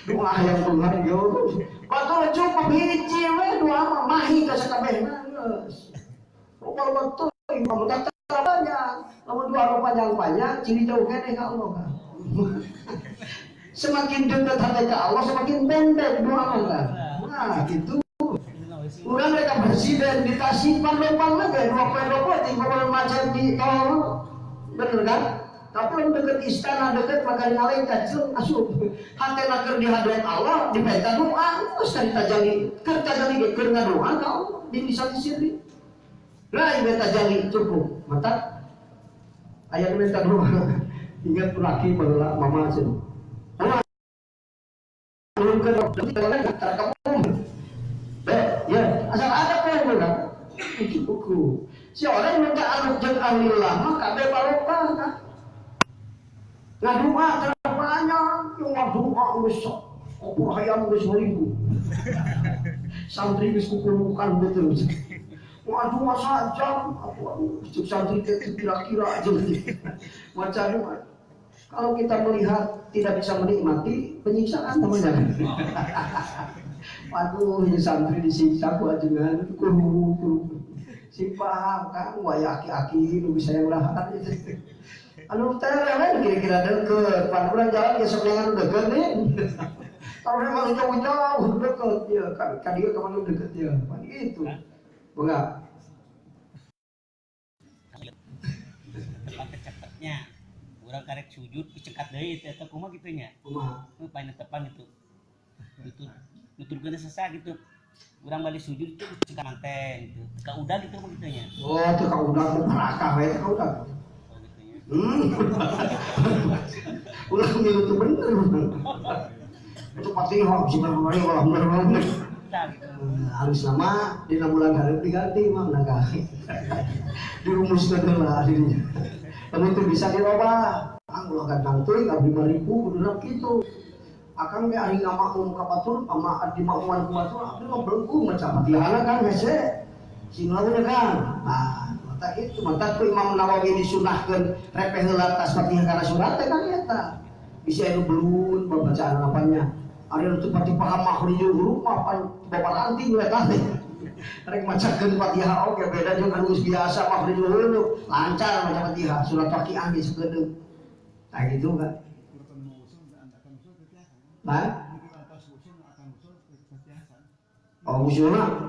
[SPEAKER 1] Doa hayang beunghar ieu. Batur cukup hiji we doa mah mahi ka sakabehna geus. Loba teuing kamu tak banyak. Lamun doa panjang-panjang ciri jauh keneh ka Allah kan. Semakin dekat hati ke Allah semakin pendek doa kan. Nah, gitu. Urang mereka presiden di Tasik pan-lempang lagi dua poe dua poe tinggal macet di tol. Bener kan? Tapi lamun deket istana deket maka malaikat jeung asup. Hatena keur di hadirat Allah dipenta doa geus tajalli. Keur tajalli ge keur ngadoa ka Allah di lisan sirri. Lah ieu tajalli cukup. Mata aya nu minta doa. Ingat laki baheula mama cenah. Ya, asal ada pun cukup. Si orang minta aluk jeung ahli lama kabeh balokah kan. Ngadoa terlalu banyak, ngadoa geus opor hayam geus 1000. Santri geus kukurukan betul. Ngadoa sajam, aduh cek santri teh kira-kira aja. Maca doa. Kalau kita melihat tidak bisa menikmati penyiksaan teman-teman. Waduh, ini santri disiksa ku ajengan kuru-kuru. Sing paham kan waya aki-aki nu bisa yang lahat. Anu teh lain kira-kira deket, pan urang jalan ge sok dengan deket nih. Kalau memang jauh-jauh deket ya, ka dieu ka mana deket ya. Pan gitu. Enggak.
[SPEAKER 2] Cepat-cepatnya. Urang karek sujud cengkat deui teh eta kumaha kitu nya?
[SPEAKER 1] Kumaha?
[SPEAKER 2] Paling tepan gitu. Gitu. Nuturkeun sesa gitu. Urang balik sujud itu cengkat manten gitu. Ka udag gitu mah kitu nya.
[SPEAKER 1] Oh, teu ka udag mah barakah we teu ka udag.
[SPEAKER 2] Oh kitu nya.
[SPEAKER 1] Ulah milu teu bener. Itu Fatihah bismillahirrahmanirrahim. Harus lama dina bulan hareup diganti mah naga. Dirumuskeun heula dirinya. Lamun teu bisa dirobah, ulah gantang teuing abdi 5000 kuduna kitu. Akang ge ari ngamakmum ka batur, ama di makmuman ku batur abdi mah belengkung maca Fatihahna kan hese. Sing lamun kan. Nah, mata kitu mata ku Imam Nawawi disunahkeun repeh heula tas Fatihah kana surat teh kan eta. Bisa anu belun babacaan apanya. Ari nu teu pati paham makhrijul huruf mah pan babaranting we tah. Rek macakeun Fatihah oge beda jeung anu geus biasa makhrijul huruf lancar maca Fatihah surat Waqiah ge sakedeung. Tah gitu kan. Nah? Oh usulna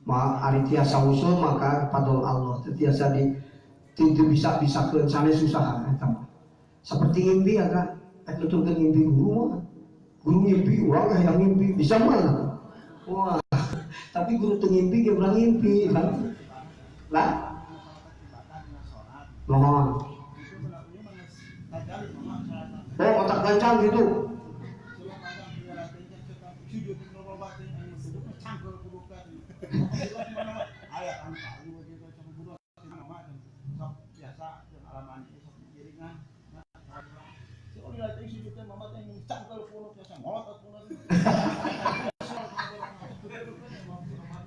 [SPEAKER 1] ma ari tiasa usul maka fadl Allah teu tiasa di teu bisa-bisakeun sanes susah eta mah. Seperti ngimpi ya kan, rek nuturkeun ngimpi guru mah. Guru ngimpi urang hayang ngimpi bisa mah. Wah, tapi guru teu ngimpi ge urang ngimpi kan. Lah? Mohon. Oh, otak gancang gitu.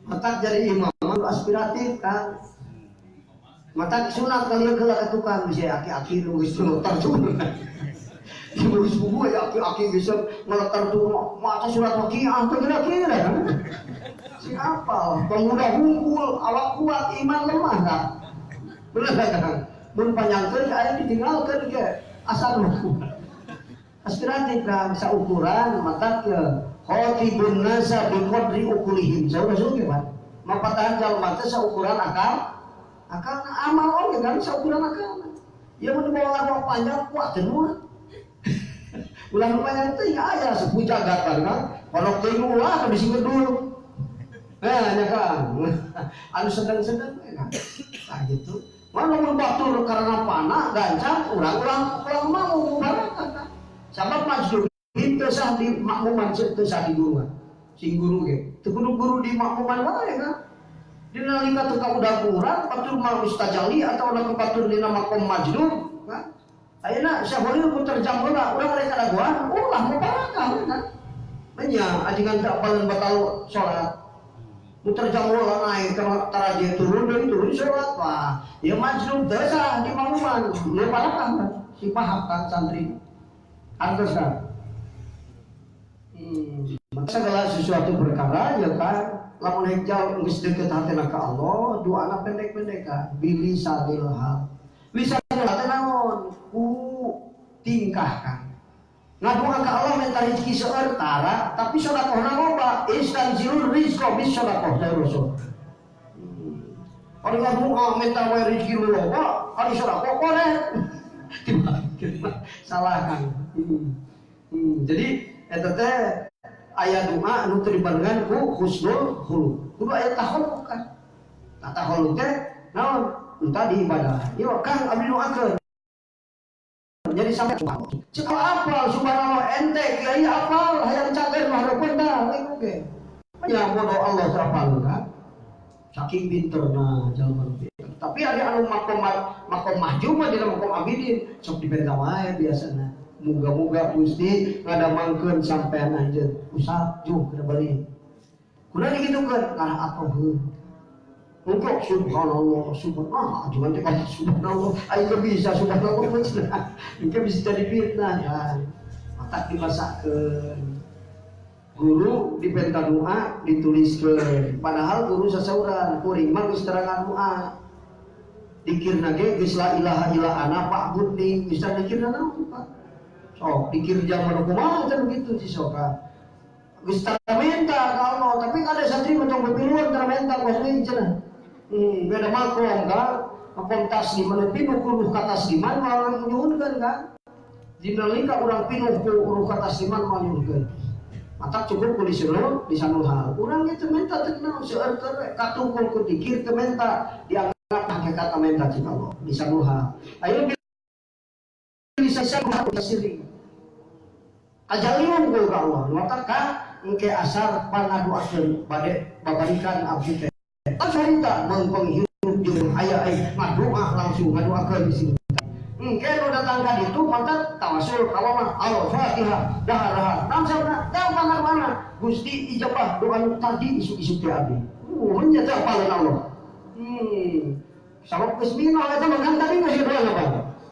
[SPEAKER 1] Mata jadi imam aspiratif kan. Mata sunat kali heula ka tukang bisa aki-aki nu geus ngeletar sunat. Geus bubu ya aki-aki bisa ngeletar tuh maca surat Waqiah teh kira-kira. Siapa? Pemuda unggul, awak kuat, iman lemah kan. Bener kan? Mun panjangkeun aya ditinggalkeun ge asal aspiratif kan bisa ukuran mata ke Khatibun nasa biqadri ukulihim. Saur Rasul ge Pak. Mapatahan jalma teh saukuran akal. Akal amal oge kan saukuran akal. Ya mun dibawa lagu panjang kuat teu mah. Ulah nu panjang teh aya sepuh jagat kan. Konok teuing ulah bisi ngedul. Nah, nya kan. Anu sedang-sedang we kan. Tah gitu. Mana mun batur karena panah gancang urang ulah mau barakah kan. Sabab majdub teu sah di makmuman teu sah di guruan. Sing guru ge teu kudu guru di makmuman wae kan. Dina nalika teu ka udah urang batur mah geus tajali atawa udah batur dina makom majdub kan. Ayeuna saholil puter jam heula urang rek kadaguan ulah mubarakah kan. Nya ajengan teu apalan batal salat. Muter jam heula naik ka taraje turun deui turun salat wah. Ieu majdub teu sah di makmuman mubarakah kan. Si paham kan santri. Antos kan. Segala sesuatu perkara ya kan lamun hejal geus deukeut hatena ka Allah doana pendek-pendek kan bilisanil hal lisanil hal teh naon ku tingkah kan ngadoa ka Allah minta rezeki seueur tara tapi sedekahna loba istanzilur rizqa bis sedekah dari Rasul. Ari ngadoa minta wae rezeki loba ari sedekah korek salah kan. Jadi eta teh aya doa anu teu dibarengan ku husnul khuluq. Kudu aya tahalluq kan. Nah tahalluq teh naon? Entah di ibadah. Ieu Kang abdi doakeun. Jadi sampai cek apal subhanallah ente kiai apal hayang cager mah hareupeun tah lain oge. Nya bodoh Allah teh apal kan. Saking pinterna jalma pinter. Tapi ada anu makom makom mahjub mah dina makom abidin sok dibenta wae biasana. Muga-muga Gusti ngadamangkeun sampean anjeun usah juh kana bali. Kunaon digitukeun karena atoheun. Untuk subhanallah subhanallah ajuan teh subhanallah aing teu bisa subhanallah mah cenah. Engke bisa jadi fitnah kan. Matak dimasakeun. Guru dipenta doa dituliskeun. Padahal guru sasauran kuring mah geus terangan doa. Dikirna ge geus la ilaha illa ana fa'budni bisa dikirna naon Pak. Sok dikir zaman kumaha teh begitu si soka. Geus minta ka Allah, tapi ada santri mah tong bepiluan tara minta kos deui cenah. Beda makom kan, makom tasliman pinuh kuruh ka tasliman moal nyuhunkeun kan. Dina nalika urang pinuh ku ruh ka tasliman moal nyuhunkeun. Matak cukup ku lisanul hal. Urang ge teu minta teu naon seueur teh katungkul ku dikir teu minta dianggap hakikat minta cik Allah lisanul hal. Ayeuna lisanul hal sirri. Ajaliun ku ka Allah. Matak ka engke asar pangaduakeun bade babarikan abdi teh. Carita meungpeung hirup jeung aya ai ngadoa langsung ngadoakeun di sini. Engke nu datang ka ditu mantap tawasul ka Allah Al-Fatihah dahar-dahar. Naon tah pangadoana Gusti ijabah doa nu tadi isuk-isuk teh abdi. Nya teh apaleun Allah. Sabab geus minoh eta mah kan tadi geus doa apa?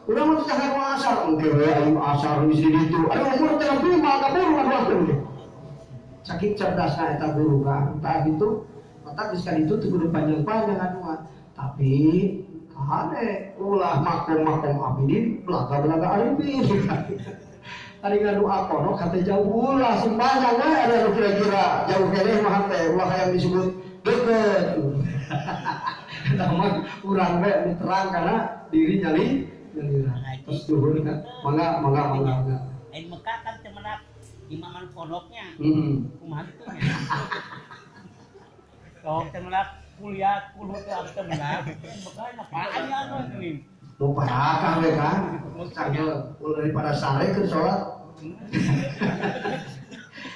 [SPEAKER 1] Urang mah teh ngadoa asar engke we aing asar geus di ditu. Ayo umur teh lebih mah kabur ngadoakeun teh. Saking cerdasna eta guru kan. Tah gitu otak geus ka ditu teu kudu panjang-panjang ngadoa. Tapi kade ulah makom-makom abidin belaga-belaga arifin. Tadi ngadoa kono kate jauh ulah sing panjang we ada nu kira-kira jauh keneh mah teh ulah hayang disebut deukeut. Eta mah urang we nu terang kana diri nyali nyalira. Terus turun kan mangga mangga mangga.
[SPEAKER 2] Aing Mekah kan teu menak imaman pondoknya. Kumaha kitu nya. Sok teu menak kuliah kulo teh abdi teu menak. Mekah apaan ya anu geuning.
[SPEAKER 1] Nu parakah we kan. Cagel ulah daripada sare keur salat.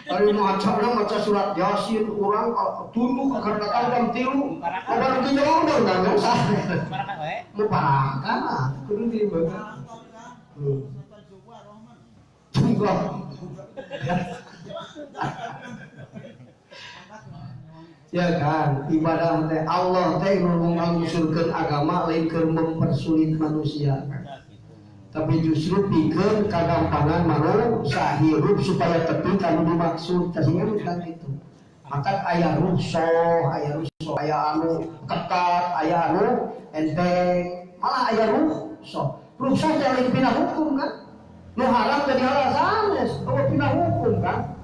[SPEAKER 1] Ari maca maca surat Yasin urang tunduk ka datang jam 3. Kabar teu nyolong kan sare.
[SPEAKER 2] Parakah we.
[SPEAKER 1] Nu parakah mah kudu dibeungeut. Tunggu. Ya kan, ibadah teh Allah teh nu ngalusurkeun agama lain keur mempersulit manusia. Tapi justru pikeun kagampangan manusia hirup supaya tepi kanu dimaksud. Tasnya kan itu. Maka aya rusuh, aya anu ketat, aya anu enteng, malah aya rusuh. Rusuh teh lain pindah hukum kan. Nu haram jadi halal sanes, oh pindah hukum kan.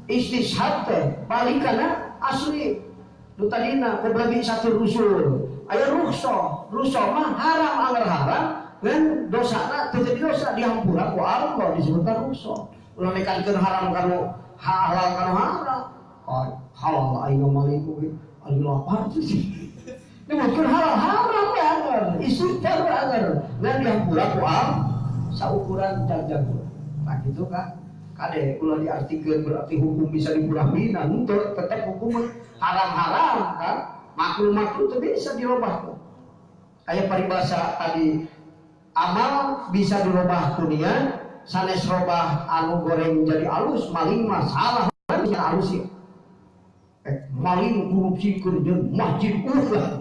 [SPEAKER 1] Istishab teh balik kana asli nu tadina qoblagi satu rusul. Aya rukhsah, rukhsah mah haram anggar haram ngan dosana teu jadi dosa dihampura ku Allah disebutna rukhsah. Ulah nekankeun haram kanu halal kanu haram. Oh, halal aing maling oge ari lapar sih. Nyebutkeun halal haram we anggar, istighfar we anggar ngan dihampura ku Allah saukuran jagjag. Tah kitu ka. Kade ulah diartikeun berarti hukum bisa dikurangin, henteu tetep hukum haram-haram kan. Makruh-makruh teu bisa dirobah. Aya paribasa tadi amal bisa dirobah ku niat, sanes robah anu goreng jadi alus, maling mah salah bisa alus ya. Maling korupsi kerja masjid ulah.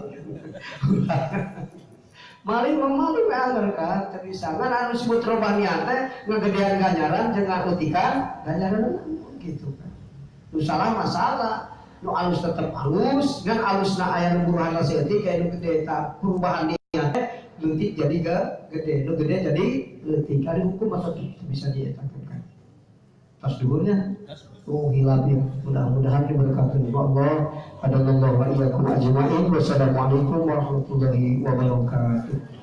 [SPEAKER 1] Maling mah maling we anggar kan teu bisa. Ngan anu disebut robah niat teh ngagedean ganjaran jeung ngakeutikan ganjaran gitu kan. Nu salah masalah, nu alus tetep alus, ngan alusna aya nu buruhan saeutik aya nu gede ta perubahan niat teh leutik jadi gede, nu gede jadi leutik. Ari hukum atau bisa dietakeun kan. Tos duhurnya. Oh hilap ya. Mudah-mudahan diberkati oleh Allah. Hadanallahu wa iyyakum ajmain. Wassalamualaikum warahmatullahi wabarakatuh.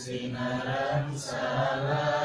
[SPEAKER 3] Sinaran salam.